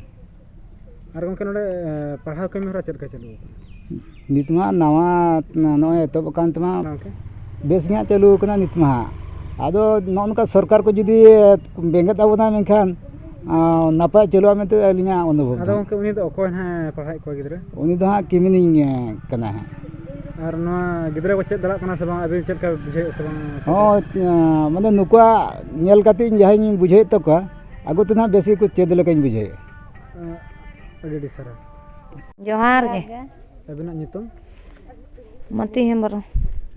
ᱟᱨ ᱜᱚᱢᱠᱮ ᱱᱚᱰᱮ ᱮ, ᱯᱟᱲᱦᱟᱣ ᱠᱟᱹᱢᱤ ᱦᱚᱨᱟ ᱪᱮᱫ ᱞᱮᱠᱟ ᱪᱟᱹᱞᱩ ᱟᱠᱟᱱᱟ? ᱱᱤᱛ ᱢᱟ ᱱᱟᱣᱟ ᱱᱚᱜᱼᱚᱭ ᱮᱛᱚᱦᱚᱵ ᱟᱠᱟᱱ ᱛᱮᱢᱟ ᱜᱚᱢᱠᱮ? ᱵᱮᱥ ᱜᱮ ᱦᱟᱸᱜ ᱪᱟᱹᱞᱩ ᱟᱠᱟᱱᱟ ᱱᱤᱛ ᱢᱟ ᱦᱟᱸᱜ᱾ ᱟᱫᱚ ᱱᱚᱜᱼᱚ ᱱᱚᱝᱠᱟ ᱥᱚᱨᱠᱟᱨ ᱠᱚ ᱡᱩᱫᱤ ᱵᱮᱸᱜᱮᱫ ᱟᱵᱚᱱᱟ ᱢᱮᱱᱠᱷᱟᱱ ᱟᱸ, ᱱᱟᱯᱟᱭ ᱪᱟᱹᱞᱩᱜᱼᱟ ᱢᱮᱱᱛᱮ ᱟᱹᱞᱤᱧᱟᱜ ᱚᱱᱩᱵᱷᱚᱵ ᱟᱫᱚ ᱫᱚ᱾ ᱜᱚᱢᱠᱮ ᱩᱱᱤ ᱫᱚ ᱚᱠᱚᱭ ᱱᱟᱦᱟᱜ ᱯᱟᱲᱦᱟᱣᱮᱫ ᱠᱚᱣᱟ ᱜᱤᱫᱽᱨᱟᱹ? ᱩᱱᱤ ᱫᱚ ᱦᱟᱸᱜ ᱠᱤᱢᱤᱱᱤᱧ ᱮ, ᱠᱟᱱᱟ ᱦᱟᱸᱜ᱾ ᱟᱨ ᱱᱚᱣᱟ ᱜᱤᱫᱽᱨᱟᱹ ᱠᱚ ᱪᱮᱫ ᱫᱟᱲᱮᱭᱟᱜ ᱠᱟᱱᱟ ᱥᱮ ᱵᱟᱝ, ᱟᱹᱵᱤᱱ ᱪᱮᱫ ᱞᱮᱠᱟ ᱵᱩᱡᱷᱟᱹᱣᱮᱫᱼᱟ ᱥᱮ ᱵᱟᱝ? ᱦᱚᱸ, ᱟᱸ, ᱢᱟᱱᱮ ᱱᱩᱠᱩᱣᱟᱜ ᱧᱮᱞ ᱠᱟᱛᱮ ᱤᱧ ᱡᱟᱦᱟᱸᱧ ᱵᱩᱡᱷᱟᱹᱣᱮᱫ ᱛᱟᱠᱚᱣᱟ, ᱟᱹᱜᱩ ᱛᱮ ᱱᱟᱦᱟᱜ ᱵᱮᱥ ᱜᱮᱠᱚ ᱪᱮᱫ ᱞᱮᱠᱟᱧ ᱵᱩᱡᱷᱟᱹᱣᱮᱫᱼᱟ᱾ ᱟᱸ, ᱟᱹᱰᱤ ᱟᱹᱰᱤ ᱥᱟᱨᱦᱟᱣ᱾ ᱡᱚᱦᱟᱨ ᱜᱮ᱾ ᱟᱹᱵᱤᱱᱟᱜ ᱧᱩᱛᱩᱢ? ᱢᱟᱹᱛᱤ ᱦᱮᱢᱵᱨᱚᱢ᱾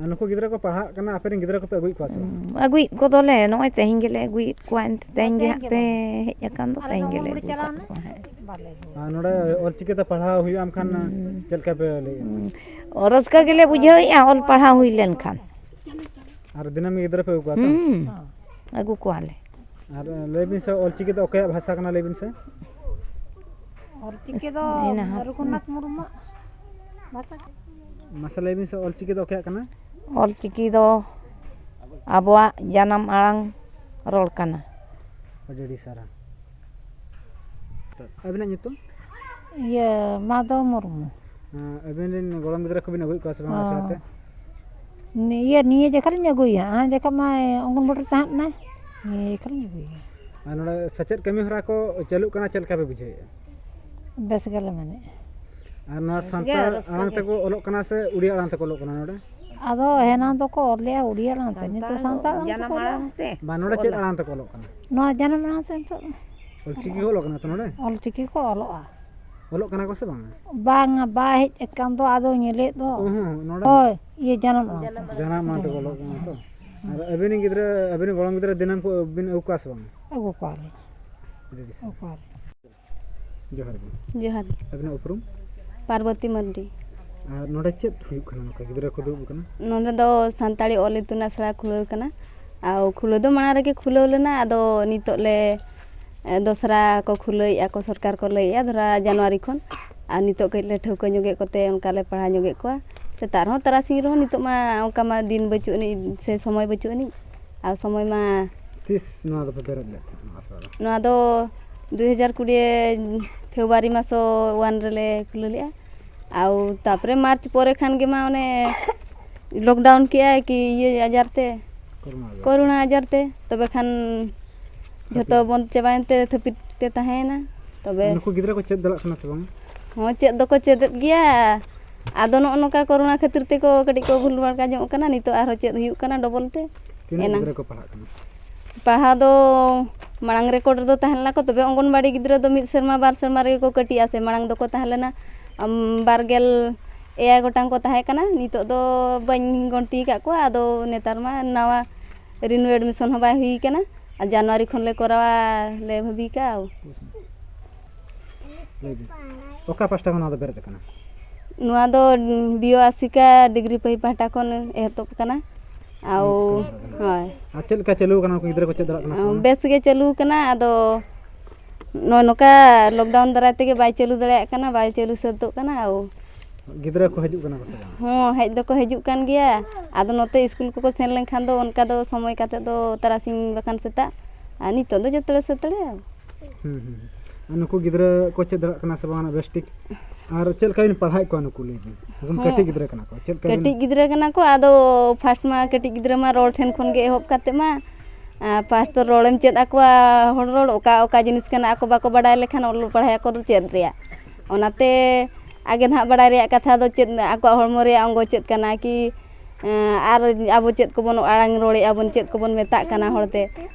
ᱟᱨ ᱱᱩᱠᱩ ᱜᱤᱫᱽᱨᱟᱹ ᱠᱚ ᱯᱟᱲᱦᱟᱜ ᱠᱟᱱᱟ, ᱟᱯᱮ ᱨᱮᱱ ᱜᱤᱫᱽᱨᱟᱹ ᱠᱚᱯᱮ ᱟᱹᱜᱩᱭᱮᱫ ᱠᱚᱣᱟ ᱥᱮ ᱵᱟᱝ? ᱦᱩᱸ, ᱟᱹᱜᱩᱭᱮᱫ ᱠᱚᱫᱚᱞᱮ, ᱱᱚᱜᱼᱚᱭ ᱛᱮᱦᱮᱧ ᱜᱮᱞᱮ ᱟᱹᱜᱩᱭᱮᱫ ᱠᱚᱣᱟ, ᱮᱱᱛᱮ ᱛᱮᱦᱮᱧ ᱜᱮ ᱦᱟᱸᱜ ᱯᱮ ᱦᱮᱡ ᱟᱠᱟᱱ ᱫᱚ, ᱛᱮᱦᱮᱧ ᱜᱮᱞᱮ ᱟᱹᱜᱩ ᱟᱠᱟᱫ ᱠᱚᱣᱟ ᱦᱟᱸᱜ᱾ ᱟᱨ ᱱᱚᱰᱮ ᱚᱞᱪᱤᱠᱤ ᱛᱮ ᱯᱟᱲᱦᱟᱣ ᱦᱩᱭᱩᱜᱼᱟ, ᱮᱱᱠᱷᱟᱱ ᱦᱩᱸ᱾ ᱪᱮᱫ ᱞᱮᱠᱟ ᱯᱮ ᱞᱟᱹᱭᱮᱫᱼᱟ? ᱦᱩᱸ, ᱨᱟᱹᱥᱠᱟᱹ ᱜᱮᱞᱮ ᱵᱩᱡᱷᱟᱹᱣᱮᱫᱼᱟ ᱚᱞ ᱯᱟᱲᱦᱟᱣ ᱦᱩᱭ ᱞᱮᱱᱠᱷᱟᱱ᱾ ᱟᱨ ᱫᱤᱱᱟᱹᱢ ᱜᱮ ᱜᱤᱫᱽᱨᱟᱹ ᱯᱮ ᱟᱹᱜᱩ ᱠᱚᱣᱟ ᱛᱚ? ᱦᱩᱸ, ᱟᱹᱜᱩ ᱠᱚᱣᱟᱞᱮ᱾ ᱟᱨ ᱞᱟᱹᱭ ᱵᱤᱱ ᱥᱮ, ᱚᱞᱪᱤᱠᱤ ᱫᱚ ᱚᱠᱚᱭᱟᱜ ᱵᱷᱟᱥᱟ ᱠᱟᱱᱟ, ᱞᱟᱹᱭ ᱵᱤᱱ ᱥᱮ? ᱚᱞᱪᱤᱠᱤ ᱫᱚ ᱢᱮᱱᱟᱜᱼᱟ᱾ ᱨᱚᱜᱷᱩᱱᱟᱛᱷ ᱢᱩᱨᱢᱩᱣᱟᱜ ᱵᱷᱟᱥᱟ ᱠᱟᱱᱟ᱾ ᱢᱟᱥᱮ ᱞᱟᱹᱭ ᱵᱤᱱ ᱥᱮ, ᱚᱞᱪᱤᱠᱤ ᱫᱚ ᱚᱠᱚᱭᱟᱜ ᱠᱟᱱᱟ? ᱚᱞᱪᱤᱠᱤ ᱫᱚ ᱟᱵᱚᱣᱟᱜ ᱡᱟᱱᱟᱢ ᱟᱲᱟᱝ ᱨᱚᱲ ᱠᱟᱱᱟ᱾ ᱟᱹᱰᱤ ᱟᱹᱰᱤ ᱥᱟᱨᱦᱟᱣ᱾ ᱟᱹᱵᱤᱱᱟᱜ ᱧᱩᱛᱩᱢ? ᱤᱭᱟᱹ, ᱢᱟᱫᱷᱚ ᱢᱩᱨᱢᱩ᱾ ᱦᱮᱸ, ᱟᱹᱵᱤᱱ ᱨᱮᱱ ᱜᱚᱲᱚᱢ ᱜᱤᱫᱽᱨᱟᱹ ᱠᱚᱵᱤᱱ ᱟᱹᱜᱩᱭᱮᱫ ᱠᱚᱣᱟ ᱥᱮ ᱵᱟᱝ ᱟᱥᱲᱟ ᱛᱮ? ᱱᱤᱭᱟᱹ, ᱱᱤᱭᱟᱹ ᱡᱚᱠᱷᱟ ᱞᱤᱧ ᱟᱹᱜᱩᱭᱟ, ᱦᱟᱱᱟ ᱡᱚᱠᱷᱟ ᱢᱟ ᱚᱝᱜᱚᱱᱵᱟᱲᱤ ᱨᱮ ᱛᱟᱦᱮᱸ ᱞᱮᱱᱟᱭ, ᱱᱤᱭᱟᱹ ᱡᱚᱠᱷᱟ ᱞᱤᱧ ᱟᱹᱜᱩᱭᱟ᱾ ᱟᱨ ᱱᱚᱰᱮ ᱥᱮᱪᱮᱫ ᱠᱟᱹᱢᱤ ᱦᱚᱨᱟ ᱠᱚ ᱪᱟᱹᱞᱩᱜ ᱠᱟᱱᱟ, ᱪᱮᱫ ᱞᱮᱠᱟ ᱯᱮ ᱵᱩᱡᱷᱟᱹᱣᱮᱫᱼᱟ? ᱵᱮᱥ ᱜᱮᱞᱮ ᱢᱮᱱᱮᱫᱼᱟ᱾ ᱟᱨ ᱱᱚᱣᱟ ᱵᱮᱥ ᱜᱮ, ᱥᱟᱱᱛᱟᱲ ᱨᱟᱹᱥᱠᱟᱹ ᱟᱲᱟᱝ ᱜᱮ᱾ ᱛᱮᱠᱚ ᱚᱞᱚᱜ ᱠᱟᱱᱟ ᱥᱮ ᱩᱲᱤᱭᱟ ᱟᱲᱟᱝ ᱛᱮᱠᱚ ᱚᱞᱚᱜ ᱠᱟᱱᱟ ᱱᱚᱰᱮ? ᱟᱫᱚ ᱦᱮᱱᱟᱝ ᱫᱚᱠᱚ ᱚᱞ ᱞᱮᱜᱼᱟ ᱩᱲᱤᱭᱟ ᱟᱲᱟᱝ ᱛᱮ, ᱱᱤᱛᱚᱜ ᱥᱟᱱᱛᱟᱲ ᱥᱟᱱᱛᱟᱲ ᱟᱲᱟᱝ ᱡᱟᱱᱟᱢ ᱛᱮᱠᱚ ᱚᱞᱟ᱾ ᱟᱲᱟᱝ ᱛᱮ? ᱵᱟᱝ, ᱱᱚᱰᱮ ᱪᱮᱫ ᱚᱞᱟ᱾ ᱟᱲᱟᱝ ᱛᱮᱠᱚ ᱚᱞᱚᱜ ᱠᱟᱱᱟ? ᱱᱚᱣᱟ ᱡᱟᱱᱟᱢ ᱟᱲᱟᱝ ᱛᱮ ᱱᱤᱛᱚᱜ ᱫᱚ᱾ ᱚᱞᱪᱤᱠᱤ ᱠᱚ ᱚᱞᱚᱜ ᱠᱟᱱᱟ ᱛᱚ ᱱᱚᱰᱮ? ᱚᱞᱪᱤᱠᱤ ᱠᱚ ᱚᱞᱚᱜᱼᱟ᱾ ᱚᱞᱚᱜ ᱠᱟᱱᱟ ᱠᱚ ᱥᱮ ᱵᱟᱝᱟ? ᱵᱟᱝᱟ, ᱵᱟᱭ ᱦᱮᱡ ᱟᱠᱟᱱ ᱫᱚ, ᱟᱫᱚ ᱧᱮᱞᱮᱫ ᱫᱚ᱾ ᱚ, ᱦᱚᱸ, ᱱᱚᱰᱮ ᱦᱳᱭ, ᱤᱭᱟᱹ ᱡᱟᱱᱟᱢ ᱟᱲᱟᱝ ᱛᱮ᱾ ᱡᱟᱱᱟᱢ ᱟᱲᱟᱝ ᱛᱮᱠᱚ ᱚᱞᱚᱜ ᱠᱟᱱᱟ ᱛᱚ᱾ ᱟᱨ ᱟᱹᱵᱤᱱ ᱨᱮᱱ ᱜᱤᱫᱽᱨᱟᱹ, ᱟᱹᱵᱤᱱ ᱨᱮᱱ ᱜᱚᱲᱚᱢ ᱜᱤᱫᱽᱨᱟᱹ ᱫᱤᱱᱟᱹᱢ ᱠᱚ ᱵᱤᱱ ᱟᱹᱜᱩ ᱠᱚᱣᱟ ᱥᱮ ᱵᱟᱝᱟ? ᱟᱹᱜᱩ ᱠᱚᱣᱟᱞᱤᱧ᱾ ᱟᱹᱰᱤ ᱟᱹᱰᱤ ᱥᱟᱨᱦᱟᱣ᱾ ᱟᱹᱜᱩ ᱠᱚᱣᱟᱞᱤᱧ᱾ ᱡᱚᱦᱟᱨ ᱜᱮ᱾ ᱡᱚᱦᱟᱨ ᱜᱮ᱾ ᱟᱹᱵᱤᱱᱟᱜ ᱩᱯᱨᱩᱢ? ᱯᱟᱨᱵᱚᱛᱤ ᱢᱟᱨᱰᱤ᱾ ᱟᱨ ᱱᱚᱰᱮ ᱪᱮᱫ ᱦᱩᱭᱩᱜ ᱠᱟᱱᱟ, ᱱᱚᱝᱠᱟ ᱜᱤᱫᱽᱨᱟᱹ ᱠᱚ ᱫᱩᱲᱩᱵ ᱟᱠᱟᱱᱟ? ᱱᱚᱰᱮ ᱫᱚ ᱥᱟᱱᱛᱟᱲᱤ ᱚᱞ ᱤᱛᱩᱱ ᱟᱥᱲᱟ ᱠᱷᱩᱞᱟᱹᱣ ᱠᱟᱱᱟ᱾ ᱟᱨ ᱠᱷᱩᱞᱟᱹᱣ ᱫᱚ ᱢᱟᱲᱟᱝ ᱨᱮᱜᱮ ᱠᱷᱩᱞᱟᱹᱣ ᱞᱮᱱᱟ, ᱟᱫᱚ ᱱᱤᱛᱚᱜ ᱞᱮ, ᱮ, ᱫᱚᱥᱨᱟ ᱠᱚ ᱠᱷᱩᱞᱟᱹᱣᱮᱫᱼᱟ ᱠᱚ, ᱥᱚᱨᱠᱟᱨ ᱠᱚ ᱞᱟᱹᱭᱮᱫᱼᱟ, ᱫᱷᱚᱨᱟ ᱡᱟᱱᱩᱣᱟᱨᱤ ᱠᱷᱚᱱ᱾ ᱟᱨ ᱱᱤᱛᱚᱜ ᱠᱟᱹᱡ ᱞᱮ ᱴᱷᱟᱹᱣᱠᱟᱹ ᱧᱚᱜᱮᱫ ᱠᱚᱛᱮ ᱚᱱᱠᱟ ᱞᱮ ᱯᱟᱲᱦᱟᱣ ᱧᱚᱜᱮᱫ ᱠᱚᱣᱟ᱾ ᱥᱮᱛᱟᱜ ᱨᱮᱦᱚᱸ ᱛᱟᱨᱟᱥᱤᱧ ᱨᱮᱦᱚᱸ ᱱᱤᱛᱚᱜ ᱢᱟ ᱚᱱᱠᱟ ᱢᱟ ᱫᱤᱱ ᱵᱟᱹᱪᱩᱜ ᱟᱹᱱᱤᱡ ᱥᱮ ᱥᱚᱢᱚᱭ ᱵᱟᱹᱪᱩᱜ ᱟᱹᱱᱤᱡ, ᱟᱨ ᱥᱚᱢᱚᱭ ᱢᱟ ᱛᱤᱥ ᱱᱚᱣᱟ ᱫᱚᱯᱮ ᱵᱮᱨᱮᱫ ᱞᱮᱫ ᱛᱟᱦᱮᱸᱫ, ᱱᱚᱣᱟ ᱟᱥᱲᱟ ᱫᱚ? ᱱᱚᱣᱟ ᱫᱚ ᱫᱩᱭ ᱦᱟᱡᱟᱨ ᱠᱩᱲᱤ ᱯᱷᱮᱵᱽᱨᱩᱣᱟᱨᱤ ᱢᱟᱥ ᱚᱣᱟᱱ ᱨᱮᱞᱮ ᱠᱷᱩᱞᱟᱹᱣ ᱞᱮᱫᱼᱟ᱾ ᱟᱨ ᱛᱟᱨᱯᱚᱨᱮ ᱢᱟᱨᱪ ᱯᱚᱨᱮ ᱠᱷᱟᱱ ᱜᱮ ᱢᱟ ᱚᱱᱮ ᱞᱚᱠᱰᱟᱣᱩᱱ ᱠᱮᱜᱼᱟᱭ ᱠᱤ ᱤᱭᱟᱹ ᱟᱡᱟᱨ ᱛᱮ, ᱠᱳᱨᱳᱱᱟ ᱟᱡᱟᱨ᱾ ᱠᱳᱨᱳᱱᱟ ᱟᱡᱟᱨ ᱛᱮ, ᱛᱚᱵᱮ ᱠᱷᱟᱱ ᱡᱷᱚᱛᱚ ᱦᱟᱹᱯᱤᱫ᱾ ᱵᱚᱱᱫ ᱪᱟᱵᱟᱭᱮᱱ ᱛᱮ ᱛᱷᱟᱹᱯᱤᱛ ᱛᱮ ᱛᱟᱦᱮᱸᱭᱮᱱᱟ᱾ ᱛᱚᱵᱮ ᱱᱩᱠᱩ ᱜᱤᱫᱽᱨᱟᱹ ᱠᱚ ᱪᱮᱫ ᱫᱟᱲᱮᱭᱟᱜ ᱠᱟᱱᱟ ᱥᱮ ᱵᱟᱝ? ᱦᱚᱸ, ᱪᱮᱫ ᱫᱚᱠᱚ ᱪᱮᱫᱮᱫ ᱜᱮᱭᱟ᱾ ᱟᱫᱚ ᱱᱚᱜᱼᱚ ᱱᱚᱝᱠᱟ ᱠᱳᱨᱳᱱᱟ ᱠᱷᱟᱹᱛᱤᱨ ᱛᱮᱠᱚ ᱠᱟᱹᱴᱤᱡ ᱠᱚ ᱵᱷᱩᱞ ᱵᱷᱟᱲᱠᱟ ᱧᱚᱜ ᱠᱟᱱᱟ᱾ ᱱᱤᱛᱚᱜ ᱟᱨᱦᱚᱸ ᱪᱮᱫ ᱦᱩᱭᱩᱜ ᱠᱟᱱᱟ ᱰᱚᱵᱚᱞ ᱛᱮ᱾ ᱛᱤᱱᱟᱹᱜ ᱮᱱᱟᱝ᱾ ᱜᱤᱫᱽᱨᱟᱹ ᱠᱚ ᱯᱟᱲᱦᱟᱜ ᱠᱟᱱᱟ? ᱯᱟᱲᱦᱟᱣ ᱫᱚ ᱢᱟᱲᱟᱝ ᱨᱮᱠᱚᱨᱰ ᱨᱮᱫᱚ ᱛᱟᱦᱮᱸ ᱞᱮᱱᱟ ᱠᱚ, ᱛᱚᱵᱮ ᱚᱝᱜᱚᱱᱵᱟᱲᱤ ᱜᱤᱫᱽᱨᱟᱹ ᱫᱚ ᱢᱤᱫ ᱥᱮᱨᱢᱟ ᱵᱟᱨ ᱥᱮᱨᱢᱟ ᱨᱮᱜᱮ ᱠᱚ ᱠᱟᱹᱴᱤᱡᱼᱟ ᱥᱮ᱾ ᱢᱟᱲᱟᱝ ᱫᱚᱠᱚ ᱛᱟᱦᱮᱸ ᱞᱮᱱᱟ, ᱟᱢ, ᱵᱟᱨ ᱜᱮᱞ ᱮᱭᱟᱭ ᱜᱚᱴᱟᱝ ᱠᱚ ᱛᱟᱦᱮᱸ ᱠᱟᱱᱟ᱾ ᱱᱤᱛᱚᱜ ᱫᱚ ᱵᱟᱹᱧ ᱜᱚᱱᱛᱤ ᱟᱠᱟᱫ ᱠᱚᱣᱟ᱾ ᱟᱫᱚ ᱱᱮᱛᱟᱨ ᱢᱟ ᱱᱟᱣᱟ renew admission ᱦᱚᱸ ᱵᱟᱭ ᱦᱩᱭ ᱠᱟᱱᱟ᱾ ᱟᱨ ᱡᱟᱱᱩᱣᱟᱨᱤ ᱠᱷᱚᱱ ᱞᱮ ᱠᱚᱨᱟᱣᱟ ᱞᱮ ᱵᱷᱟᱹᱵᱤ ᱠᱟᱜᱼᱟ᱾ ᱞᱟᱹᱭ ᱵᱤᱱ, ᱚᱠᱟ ᱯᱟᱦᱴᱟ ᱠᱷᱚᱱ ᱱᱚᱣᱟ ᱫᱚ ᱵᱮᱨᱮᱫ ᱟᱠᱟᱱᱟ? ᱱᱚᱣᱟ ᱫᱚ ᱵᱤᱭᱳ ᱟᱥᱤᱠᱟ ᱰᱤᱜᱽᱨᱤ ᱯᱟᱹᱦᱤ ᱯᱟᱦᱴᱟ ᱠᱷᱚᱱ ᱮᱛᱚᱦᱚᱵ ᱠᱟᱱᱟ᱾ ᱟᱨ, ᱦᱳᱭ᱾ ᱟᱨ ᱪᱮᱫ ᱞᱮᱠᱟ ᱪᱟᱹᱞᱩ ᱟᱠᱟᱱᱟ? ᱩᱱᱠᱩ ᱜᱤᱫᱽᱨᱟᱹ ᱠᱚ ᱪᱮᱫ ᱫᱟᱲᱮᱭᱟᱜ ᱠᱟᱱᱟ ᱥᱮ ᱵᱟᱝ? ᱵᱮᱥ ᱜᱮ ᱪᱟᱹᱞᱩ ᱟᱠᱟᱱᱟ᱾ ᱟᱫᱚ ᱱᱚᱜᱼᱚ ᱱᱚᱝᱠᱟ ᱞᱚᱠᱰᱟᱣᱩᱱ ᱫᱟᱨᱟᱭ ᱛᱮᱜᱮ ᱵᱟᱭ ᱪᱟᱹᱞᱩ ᱫᱟᱲᱮᱭᱟᱜ ᱠᱟᱱᱟ, ᱵᱟᱭ ᱪᱟᱹᱞᱩ ᱥᱟᱹᱛᱚᱜ ᱠᱟᱱᱟ᱾ ᱟᱨ ᱜᱤᱫᱽᱨᱟᱹ ᱠᱚ ᱦᱤᱡᱩᱜ ᱠᱟᱱᱟ ᱠᱚ ᱥᱮ ᱵᱟᱝ? ᱦᱚᱸ, ᱦᱮᱡ ᱫᱚᱠᱚ ᱦᱤᱡᱩᱜ ᱠᱟᱱ ᱜᱮᱭᱟ᱾ ᱟᱫᱚ ᱱᱚᱛᱮ ᱥᱠᱩᱞ ᱠᱚᱠᱚ ᱥᱮᱱ ᱞᱮᱱᱠᱷᱟᱱ ᱫᱚ ᱚᱱᱠᱟ ᱫᱚ ᱥᱚᱢᱚᱭ ᱠᱟᱛᱮ ᱫᱚ ᱛᱟᱨᱟᱥᱤᱧ ᱵᱟᱠᱷᱟᱱ ᱥᱮᱛᱟᱜ, ᱟᱨ ᱱᱤᱛᱚᱜ ᱫᱚ ᱡᱚᱛᱚ ᱞᱮ ᱥᱟᱹᱛ ᱫᱟᱲᱮᱭᱟᱜᱼᱟ᱾ ᱦᱩᱸ, ᱦᱩᱸ, ᱦᱩᱸ᱾ ᱟᱨ ᱱᱩᱠᱩ ᱜᱤᱫᱽᱨᱟᱹ ᱠᱚ ᱪᱮᱫ ᱫᱟᱲᱮᱭᱟᱜ ᱠᱟᱱᱟ ᱥᱮ ᱵᱟᱝ ᱵᱮᱥ ᱴᱷᱤᱠ? ᱟᱨ ᱪᱮᱫ ᱞᱮᱠᱟ ᱵᱤᱱ ᱯᱟᱲᱦᱟᱣᱮᱫ ᱠᱚᱣᱟ ᱱᱩᱠᱩ, ᱞᱟᱹᱭ ᱵᱤᱱ? ᱮᱠᱫᱚᱢ ᱦᱚᱸ᱾ ᱠᱟᱹᱴᱤᱡ ᱜᱤᱫᱽᱨᱟᱹ ᱠᱟᱱᱟ ᱠᱚ, ᱪᱮᱫ ᱞᱮᱠᱟ ᱵᱤᱱ ᱠᱟᱹᱴᱤᱡ ᱜᱤᱫᱽᱨᱟᱹ ᱠᱟᱱᱟ ᱠᱚ, ᱟᱫᱚ ᱯᱷᱟᱥᱴ ᱢᱟ ᱠᱟᱹᱴᱤᱡ ᱜᱤᱫᱽᱨᱟᱹ ᱢᱟ ᱨᱚᱲ ᱴᱷᱮᱱ ᱠᱷᱚᱱ ᱜᱮ ᱮᱦᱚᱵ ᱠᱟᱛᱮ ᱢᱟ, ᱟᱨ ᱯᱷᱟᱥᱴ ᱫᱚ ᱨᱚᱲᱮᱢ ᱪᱮᱫ ᱟᱠᱚᱣᱟ, ᱦᱚᱲ ᱨᱚᱲ, ᱚᱠᱟ ᱚᱠᱟ ᱡᱤᱱᱤᱥ ᱠᱟᱱᱟ ᱟᱠᱚ ᱵᱟᱠᱚ ᱵᱟᱰᱟᱭ ᱞᱮᱠᱷᱟᱱ ᱚᱞ ᱯᱟᱲᱦᱟᱣ ᱠᱚᱫᱚ ᱪᱮᱫ ᱨᱮᱭᱟᱜ᱾ ᱚᱱᱟᱛᱮ ᱟᱜᱮ ᱱᱟᱦᱟᱜ ᱵᱟᱰᱟᱭ ᱨᱮᱭᱟᱜ ᱠᱟᱛᱷᱟ ᱫᱚ ᱪᱮᱫ, ᱟᱠᱚᱣᱟᱜ ᱦᱚᱲᱢᱚ ᱨᱮᱭᱟᱜ ᱚᱝᱜᱚ ᱪᱮᱫ ᱠᱟᱱᱟ ᱠᱤ, ᱮᱸ, ᱟᱨ ᱟᱵᱚ ᱪᱮᱫ ᱠᱚᱵᱚᱱ ᱟᱲᱟᱝ ᱨᱚᱲᱮᱫᱼᱟ ᱵᱚᱱ, ᱪᱮᱫ ᱠᱚᱵᱚᱱ ᱢᱮᱛᱟᱜ ᱠᱟᱱᱟ ᱦᱚᱲᱛᱮ,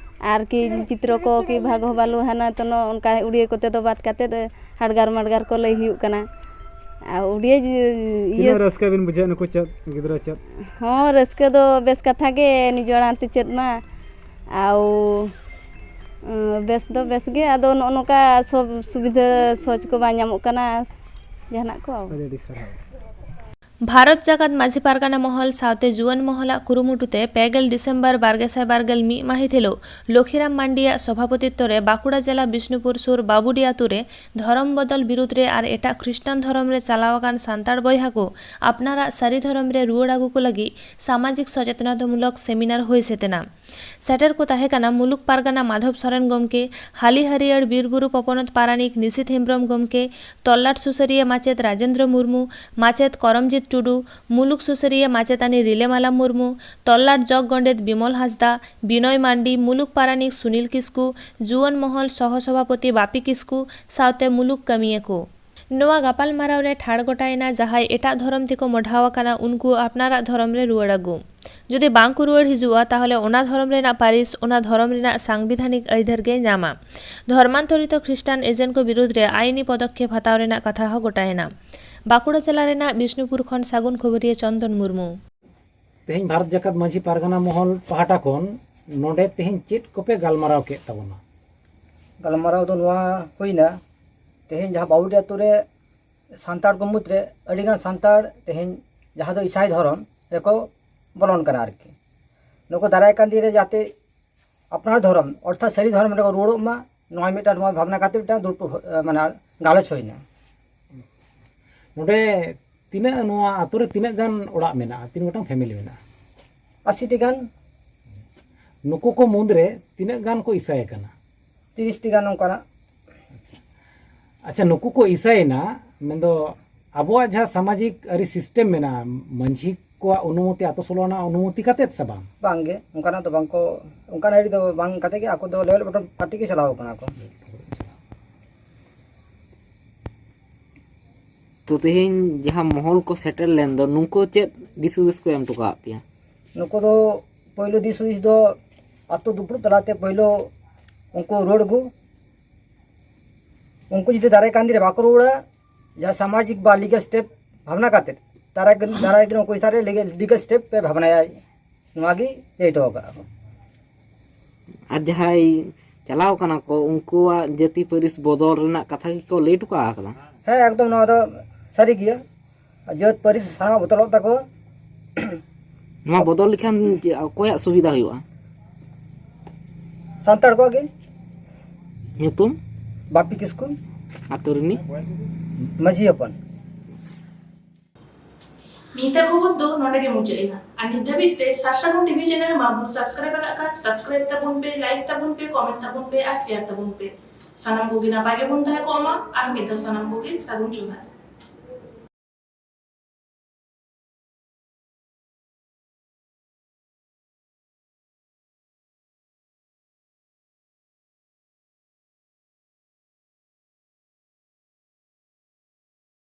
ᱟᱨ ᱠᱤ ᱪᱤᱛᱨᱚ ᱠᱚ ᱠᱤ ᱵᱷᱟᱜᱽ ᱦᱚᱸ ᱵᱟᱞᱩ ᱦᱟᱱᱟ ᱛᱚᱱᱚ ᱚᱱᱠᱟ ᱩᱲᱤᱭᱟᱹ ᱠᱚᱛᱮ ᱫᱚ ᱵᱟᱫ ᱠᱟᱛᱮᱫ ᱦᱟᱰᱜᱟᱨ ᱢᱟᱰᱜᱟᱨ ᱠᱚ ᱞᱟᱹᱭ ᱦᱩᱭᱩᱜ ᱠᱟᱱᱟ᱾ ᱟᱨ ᱩᱲᱤᱭᱟᱹ ᱤᱭᱟᱹ ᱛᱤᱱᱟᱹᱜ ᱨᱟᱹᱥᱠᱟᱹ ᱵᱤᱱ ᱵᱩᱡᱷᱟᱹᱣᱮᱫ ᱱᱩᱠᱩ ᱪᱮᱫ, ᱜᱤᱫᱽᱨᱟᱹ ᱪᱮᱫ? ᱦᱚᱸ, ᱨᱟᱹᱥᱠᱟᱹ ᱫᱚ ᱵᱮᱥ ᱠᱟᱛᱷᱟ ᱜᱮ, ᱱᱤᱡ ᱟᱲᱟᱝ ᱛᱮ ᱪᱮᱫ ᱢᱟ᱾ ᱟᱨ, ᱩᱸ, ᱵᱮᱥ ᱫᱚ ᱵᱮᱥ ᱜᱮ, ᱟᱫᱚ ᱱᱚᱜᱼᱚ ᱱᱚᱝᱠᱟ ᱥᱚᱵ ᱥᱩᱵᱤᱫᱷᱟ ᱥᱚᱦᱚᱡᱽ ᱠᱚ ᱵᱟᱝ ᱧᱟᱢᱚᱜ ᱠᱟᱱᱟ, ᱡᱟᱦᱟᱱᱟᱜ ᱠᱚ᱾ ᱟᱹᱰᱤ ᱟᱹᱰᱤ ᱥᱟᱨᱦᱟᱣ᱾ ᱵᱷᱟᱨᱚᱛ ᱡᱟᱠᱟᱛ ᱢᱟᱹᱡᱷᱤ ᱯᱟᱨᱜᱟᱱᱟ ᱢᱚᱦᱚᱞ ᱥᱟᱶᱛᱮ ᱡᱩᱣᱟᱹᱱ ᱢᱚᱦᱚᱞᱟᱜ ᱠᱩᱨᱩᱢᱩᱴᱩ ᱛᱮ ᱯᱮ ᱜᱮᱞ ᱰᱤᱥᱮᱢᱵᱚᱨ ᱵᱟᱨ ᱜᱮᱥᱟᱭ ᱵᱟᱨ ᱜᱮᱞ ᱢᱤᱫ ᱢᱟᱹᱦᱤᱛ ᱦᱤᱞᱳᱜ ᱞᱚᱠᱷᱤᱨᱟᱢ ᱢᱟᱱᱰᱤᱭᱟᱜ ᱥᱚᱵᱷᱟᱯᱚᱛᱤᱛᱛᱚ ᱨᱮ ᱵᱟᱸᱠᱩᱲᱟ ᱡᱮᱞᱟ ᱵᱤᱥᱱᱩᱯᱩᱨ ᱥᱩᱨ ᱵᱟᱵᱩᱰᱤ ᱟᱛᱳ ᱨᱮ ᱫᱷᱚᱨᱚᱢ ᱵᱚᱫᱚᱞ ᱵᱤᱨᱩᱫᱽ ᱨᱮ ᱟᱨ ᱮᱴᱟᱜ ᱠᱷᱨᱤᱥᱴᱟᱱ ᱫᱷᱚᱨᱚᱢ ᱨᱮ ᱪᱟᱞᱟᱣ ᱟᱠᱟᱱ ᱥᱟᱱᱛᱟᱲ ᱵᱚᱭᱦᱟ ᱠᱚ ᱟᱯᱱᱟᱨᱟᱜ ᱥᱟᱹᱨᱤ ᱫᱷᱚᱨᱚᱢ ᱨᱮ ᱨᱩᱣᱟᱹᱲ ᱟᱹᱜᱩ ᱠᱚ ᱞᱟᱹᱜᱤᱫ ᱥᱟᱢᱟᱡᱤᱠ ᱥᱚᱪᱮᱛᱚᱱᱟᱢᱩᱞᱚᱠ ᱥᱮᱢᱤᱱᱟᱨ ᱦᱩᱭ ᱥᱟᱹᱛ ᱮᱱᱟ᱾ ᱥᱮᱴᱮᱨ ᱠᱚ ᱛᱟᱦᱮᱸ ᱠᱟᱱᱟ ᱢᱩᱞᱩᱠ ᱯᱟᱨᱜᱟᱱᱟ ᱢᱟᱫᱷᱚᱵ ᱥᱚᱨᱮᱱ ᱜᱚᱢᱠᱮ, ᱦᱟᱹᱞᱤ ᱦᱟᱹᱨᱭᱟᱹᱲ ᱵᱤᱨ ᱵᱩᱨᱩ ᱯᱚᱯᱚᱱᱚᱛ ᱯᱟᱨᱟᱱᱤᱠ ᱱᱤᱥᱤᱛ ᱦᱮᱢᱵᱽᱨᱚᱢ ᱜᱚᱢᱠᱮ, ᱛᱚᱞᱞᱟᱴ ᱥᱩᱥᱟᱹᱨᱤᱭᱟᱹ ᱢᱟᱪᱮᱛ ᱨᱟᱡᱮᱱᱫᱨᱚ ᱢᱩᱨᱢᱩ, ᱢᱟᱪᱮᱛ ᱠᱚᱨᱚᱢᱡᱤᱛ ᱴᱩᱰᱩ, ᱢᱩᱞᱩᱠ ᱥᱩᱥᱟᱹᱨᱤᱭᱟᱹ ᱢᱟᱪᱮᱛᱟᱹᱱᱤ ᱨᱤᱞᱟᱹᱢᱟᱞᱟ ᱢᱩᱨᱢᱩ, ᱛᱚᱞᱞᱟᱴ ᱡᱚᱜᱽ ᱜᱚᱸᱰᱮᱛ ᱵᱤᱢᱚᱞ ᱦᱟᱸᱥᱫᱟ, ᱵᱤᱱᱚᱭ ᱢᱟᱱᱰᱤ, ᱢᱩᱞᱩᱠ ᱯᱟᱨᱟᱱᱤᱠ ᱥᱩᱱᱤᱞ ᱠᱤᱥᱠᱩ, ᱡᱩᱣᱟᱹᱱ ᱢᱚᱦᱚᱞ ᱥᱚᱦᱚ ᱥᱚᱵᱷᱟᱯᱚᱛᱤ ᱵᱟᱯᱤ ᱠᱤᱥᱠᱩ ᱥᱟᱶᱛᱮ ᱢᱩᱞᱩᱠ ᱠᱟᱹᱢᱤᱭᱟᱹ ᱠᱚ᱾ ᱱᱚᱣᱟ ᱜᱟᱯᱟᱞᱢᱟᱨᱟᱣ ᱨᱮ ᱴᱷᱟᱲ ᱜᱚᱴᱟᱭᱮᱱᱟ, ᱡᱟᱦᱟᱸᱭ ᱮᱴᱟᱜ ᱫᱷᱚᱨᱚᱢ ᱛᱮᱠᱚ ᱢᱚᱰᱷᱟᱣ ᱟᱠᱟᱱᱟ, ᱩᱱᱠᱩ ᱟᱯᱱᱟᱨᱟᱜ ᱫᱷᱚᱨᱚᱢ ᱨᱮ ᱨᱩᱣᱟᱹᱲ ᱟᱹᱜᱩ᱾ ᱡᱩᱫᱤ ᱵᱟᱝ ᱠᱚ ᱨᱩᱣᱟᱹᱲ ᱦᱤᱡᱩᱜᱼᱟ, ᱛᱟᱦᱚᱞᱮ ᱚᱱᱟ ᱫᱷᱚᱨᱚᱢ ᱨᱮᱱᱟᱜ ᱯᱟᱹᱨᱤᱥ, ᱚᱱᱟ ᱫᱷᱚᱨᱚᱢ ᱨᱮᱱᱟᱜ ᱥᱟᱝᱵᱤᱫᱷᱟᱱᱤᱠ ᱟᱹᱭᱫᱟᱹᱨ ᱜᱮᱭ ᱧᱟᱢᱟ᱾ ᱫᱷᱚᱨᱢᱟᱱᱛᱚᱨᱤᱛᱚ ᱠᱷᱨᱤᱥᱴᱟᱱ ᱮᱡᱮᱱᱴ ᱠᱚ ᱵᱤᱨᱩᱫᱽ ᱨᱮ ᱟᱭᱤᱱᱤ ᱯᱚᱫᱚᱠᱷᱮᱯ ᱦᱟᱛᱟᱣ ᱨᱮᱱᱟᱜ ᱠᱟᱛᱷᱟ ᱦᱚᱸ ᱜᱚᱴᱟᱭᱮᱱᱟ᱾ ᱵᱟᱸᱠᱩᱲᱟ ᱡᱮᱞᱟ ᱨᱮᱱᱟᱜ ᱵᱤᱥᱱᱩᱯᱩᱨ ᱠᱷᱚᱱ ᱥᱟᱹᱜᱩᱱ ᱠᱷᱚᱵᱚᱨᱤᱭᱟᱹ ᱪᱚᱱᱫᱚᱱ ᱢᱩᱨᱢᱩ᱾ ᱛᱮᱦᱮᱧ ᱵᱷᱟᱨᱚᱛ ᱡᱟᱠᱟᱛ ᱢᱟᱹᱡᱷᱤ ᱯᱟᱨᱜᱟᱱᱟ ᱢᱚᱦᱚᱞ ᱯᱟᱦᱴᱟ ᱠᱷᱚᱱ ᱱᱚᱰᱮ ᱛᱮᱦᱮᱧ ᱪᱮᱫ ᱠᱚᱯᱮ ᱜᱟᱞᱢᱟᱨᱟᱣ ᱠᱮᱫ ᱛᱟᱵᱚᱱᱟ? ᱜᱟᱞᱢᱟᱨᱟᱣ ᱫᱚ ᱱᱚᱣᱟ ᱦᱩᱭᱱᱟ, ᱛᱮᱦᱮᱧ ᱡᱟᱦᱟᱸ ᱵᱟᱣᱩᱰᱤ ᱟᱛᱳ ᱨᱮ ᱥᱟᱱᱛᱟᱲ ᱠᱚ ᱢᱩᱫᱽᱨᱮ ᱟᱹᱰᱤᱜᱟᱱ ᱥᱟᱱᱛᱟᱲ ᱛᱮᱦᱮᱧ ᱡᱟᱦᱟᱸ ᱫᱚ ᱤᱥᱟᱭ ᱫᱷᱚᱨᱚᱢ ᱨᱮᱠᱚ ᱵᱚᱞᱚᱱ ᱠᱟᱱᱟ ᱟᱨᱠᱤ, ᱱᱩᱠᱩ ᱫᱟᱨᱟᱭ ᱠᱟᱱ ᱫᱤᱱ ᱨᱮ ᱡᱟᱛᱮ ᱟᱯᱱᱟᱨ ᱫᱷᱚᱨᱚᱢ ᱚᱨᱛᱷᱟᱛ ᱥᱟᱹᱨᱤ ᱫᱷᱚᱨᱚᱢ ᱨᱮᱠᱚ ᱨᱩᱣᱟᱹᱲᱚᱜ ᱢᱟ, ᱱᱚᱣᱟ ᱢᱤᱫᱴᱟᱝ ᱱᱚᱣᱟ ᱵᱷᱟᱵᱽᱱᱟ ᱠᱟᱛᱮ ᱢᱤᱫᱴᱟᱝ ᱫᱩᱲᱩᱵ, ᱢᱟᱱᱮ ᱜᱟᱞᱚᱪ ᱦᱩᱭᱱᱟ᱾ ᱱᱚᱰᱮ ᱛᱤᱱᱟᱹᱜ, ᱱᱚᱣᱟ ᱟᱛᱳ ᱨᱮ ᱛᱤᱱᱟᱹᱜ ᱜᱟᱱ ᱚᱲᱟᱜ ᱢᱮᱱᱟᱜᱼᱟ? ᱛᱤᱱ ᱜᱚᱴᱟᱝ ᱯᱷᱮᱢᱮᱞᱤ ᱢᱮᱱᱟᱜᱼᱟ? ᱟᱥᱤ ᱴᱤ ᱜᱟᱱ᱾ ᱱᱩᱠᱩ ᱠᱚ ᱢᱩᱫᱽᱨᱮ ᱛᱤᱱᱟᱹᱜ ᱜᱟᱱ ᱠᱚ ᱤᱥᱟᱹᱭ ᱟᱠᱟᱱᱟ? ᱛᱤᱨᱤᱥ ᱴᱤ ᱜᱟᱱ ᱚᱱᱠᱟᱱᱟᱜ᱾ ᱟᱪᱪᱷᱟ, ᱱᱩᱠᱩ ᱠᱚ ᱤᱥᱟᱹᱭᱮᱱᱟ, ᱢᱮᱱᱫᱚ ᱟᱵᱚᱣᱟᱜ ᱡᱟᱦᱟᱸ ᱥᱟᱢᱟᱡᱤᱠ ᱟᱹᱨᱤ ᱥᱤᱥᱴᱮᱢ ᱢᱮᱱᱟᱜᱼᱟ, ᱢᱟᱹᱡᱷᱤ ᱠᱚᱣᱟᱜ ᱚᱱᱩᱢᱚᱛᱤ, ᱟᱛᱳ ᱥᱳᱞᱳ ᱟᱱᱟᱜ ᱚᱱᱩᱢᱚᱛᱤ ᱠᱟᱛᱮᱫ ᱥᱮ ᱵᱟᱝ? ᱵᱟᱝᱜᱮ, ᱚᱱᱠᱟᱱᱟᱜ ᱫᱚ ᱵᱟᱝ ᱠᱚ, ᱚᱱᱠᱟᱱᱟᱜ ᱟᱹᱨᱤ ᱫᱚ ᱵᱟᱝ ᱠᱟᱛᱮ ᱜᱮ ᱟᱠᱚ ᱫᱚ ᱞᱮᱵᱮᱞ ᱵᱚᱴᱚᱢ ᱠᱟᱛᱮ ᱜᱮ ᱪᱟᱞᱟᱣ ᱠᱟᱱᱟ ᱠᱚ᱾ ᱛᱚ ᱛᱮᱦᱮᱧ ᱡᱟᱦᱟᱸ ᱢᱚᱦᱚᱞ ᱠᱚ ᱥᱮᱴᱮᱨ ᱞᱮᱱ ᱫᱚ, ᱱᱩᱠᱩ ᱪᱮᱫ ᱫᱤᱥ ᱦᱩᱫᱤᱥ ᱠᱚ ᱮᱢ ᱦᱚᱴᱚ ᱠᱟᱜ ᱯᱮᱭᱟ? ᱱᱩᱠᱩ ᱫᱚ ᱯᱳᱭᱞᱳ ᱫᱤᱥ ᱦᱩᱫᱤᱥ ᱫᱚ ᱟᱛᱳ ᱫᱩᱯᱲᱩᱵ ᱛᱟᱞᱟᱛᱮ ᱯᱳᱭᱞᱳ ᱩᱱᱠᱩ ᱨᱚᱲ ᱟᱹᱜᱩ, ᱩᱱᱠᱩ ᱡᱩᱫᱤ ᱫᱟᱨᱟᱭ ᱠᱟᱱ ᱫᱤᱱ ᱨᱮ ᱵᱟᱠᱚ ᱨᱩᱣᱟᱹᱲᱟ, ᱡᱟᱦᱟᱸ ᱥᱟᱢᱟᱡᱤᱠ ᱵᱟ ᱞᱤᱜᱟᱞ ᱥᱴᱮᱯ ᱵᱷᱟᱵᱽᱱᱟ ᱠᱟᱛᱮ ᱫᱟᱨᱟᱭ ᱫᱟᱨᱟᱭ ᱫᱤᱱ ᱩᱱᱠᱩ ᱪᱮᱛᱟᱱ ᱨᱮ ᱞᱤᱜᱟᱞ ᱥᱴᱮᱯ ᱯᱮ ᱵᱷᱟᱵᱽᱱᱟᱭᱟ, ᱱᱚᱣᱟ ᱜᱮ ᱞᱟᱹᱭ ᱦᱚᱴᱚ ᱟᱠᱟᱫᱼᱟ ᱠᱚ᱾ ᱟᱨ ᱡᱟᱦᱟᱸᱭ ᱪᱟᱞᱟᱣ ᱠᱟᱱᱟ ᱠᱚ, ᱩᱱᱠᱩᱣᱟᱜ ᱡᱟᱹᱛᱤ ᱯᱟᱹᱨᱤᱥ ᱵᱚᱫᱚᱞ ᱨᱮᱱᱟᱜ ᱠᱟᱛᱷᱟ ᱜᱮᱠᱚ ᱞᱟᱹᱭ ᱦᱚᱴᱚ ᱠᱟᱜ ᱠᱟᱫᱟ᱾ ᱦᱮᱸ, ᱮᱠᱫᱚᱢ ᱱᱚᱣᱟ ᱫᱚ ᱥᱟᱹᱨᱤ ᱜᱮᱭᱟ᱾ ᱡᱟᱹᱛ ᱯᱟᱹᱨᱤᱥ ᱥᱟᱱᱟᱢᱟᱜ ᱵᱚᱫᱚᱞᱚᱜ ᱛᱟᱠᱚᱣᱟ᱾ ᱱᱚᱣᱟ ᱵᱚᱫᱚᱞ ᱞᱮᱠᱷᱟᱱ ᱪᱮᱫ, ᱚᱠᱚᱭᱟᱜ ᱥᱩᱵᱤᱫᱷᱟ ᱦᱩᱭᱩᱜᱼᱟ? ᱥᱟᱱᱛᱟᱲ ᱠᱚᱣᱟᱜ ᱜᱮ᱾ ᱧᱩᱛᱩᱢ? ᱵᱟᱯᱤ ᱠᱤᱥᱠᱩ᱾ ᱟᱛᱳ ᱨᱤᱱᱤᱡ? ᱢᱟᱹᱡᱷᱤ ᱦᱚᱯᱚᱱ᱾ ᱱᱤᱛᱟᱜ ᱠᱷᱚᱵᱚᱨ ᱫᱚ ᱱᱚᱰᱮ ᱜᱮ ᱢᱩᱪᱟᱹᱫ ᱮᱱᱟ᱾ ᱟᱨ ᱱᱤᱛ ᱫᱷᱟᱹᱵᱤᱡ ᱛᱮ ᱥᱟᱨᱥᱟᱜᱩᱱ ᱴᱤᱵᱷᱤ ᱪᱮᱱᱮᱞ ᱵᱟᱵᱚᱱ ᱥᱟᱵᱥᱠᱨᱟᱭᱤᱵ ᱟᱠᱟᱫ ᱠᱷᱟᱱ ᱥᱟᱵᱥᱠᱨᱟᱭᱤᱵ ᱛᱟᱵᱚᱱ ᱯᱮ, ᱞᱟᱭᱤᱠ ᱛᱟᱵᱚᱱ ᱯᱮ, ᱠᱚᱢᱮᱱᱴ ᱛᱟᱵᱚᱱ ᱯᱮ ᱟᱨ ᱥᱮᱭᱟᱨ ᱛᱟᱵᱚᱱ ᱯᱮ᱾ ᱥᱟᱱᱟᱢ ᱠᱚᱜᱮ ᱱᱟᱯᱟᱭ ᱜᱮᱵᱚᱱ ᱛᱟᱦᱮᱸ ᱠᱚᱜ ᱢᱟ᱾ ᱟᱨ ᱢᱤᱫ ᱫᱷᱟᱣ ᱥᱟᱱᱟᱢ ᱠᱚᱜᱮ ᱥᱟᱹᱜᱩᱱ ᱡᱚᱦᱟᱨ᱾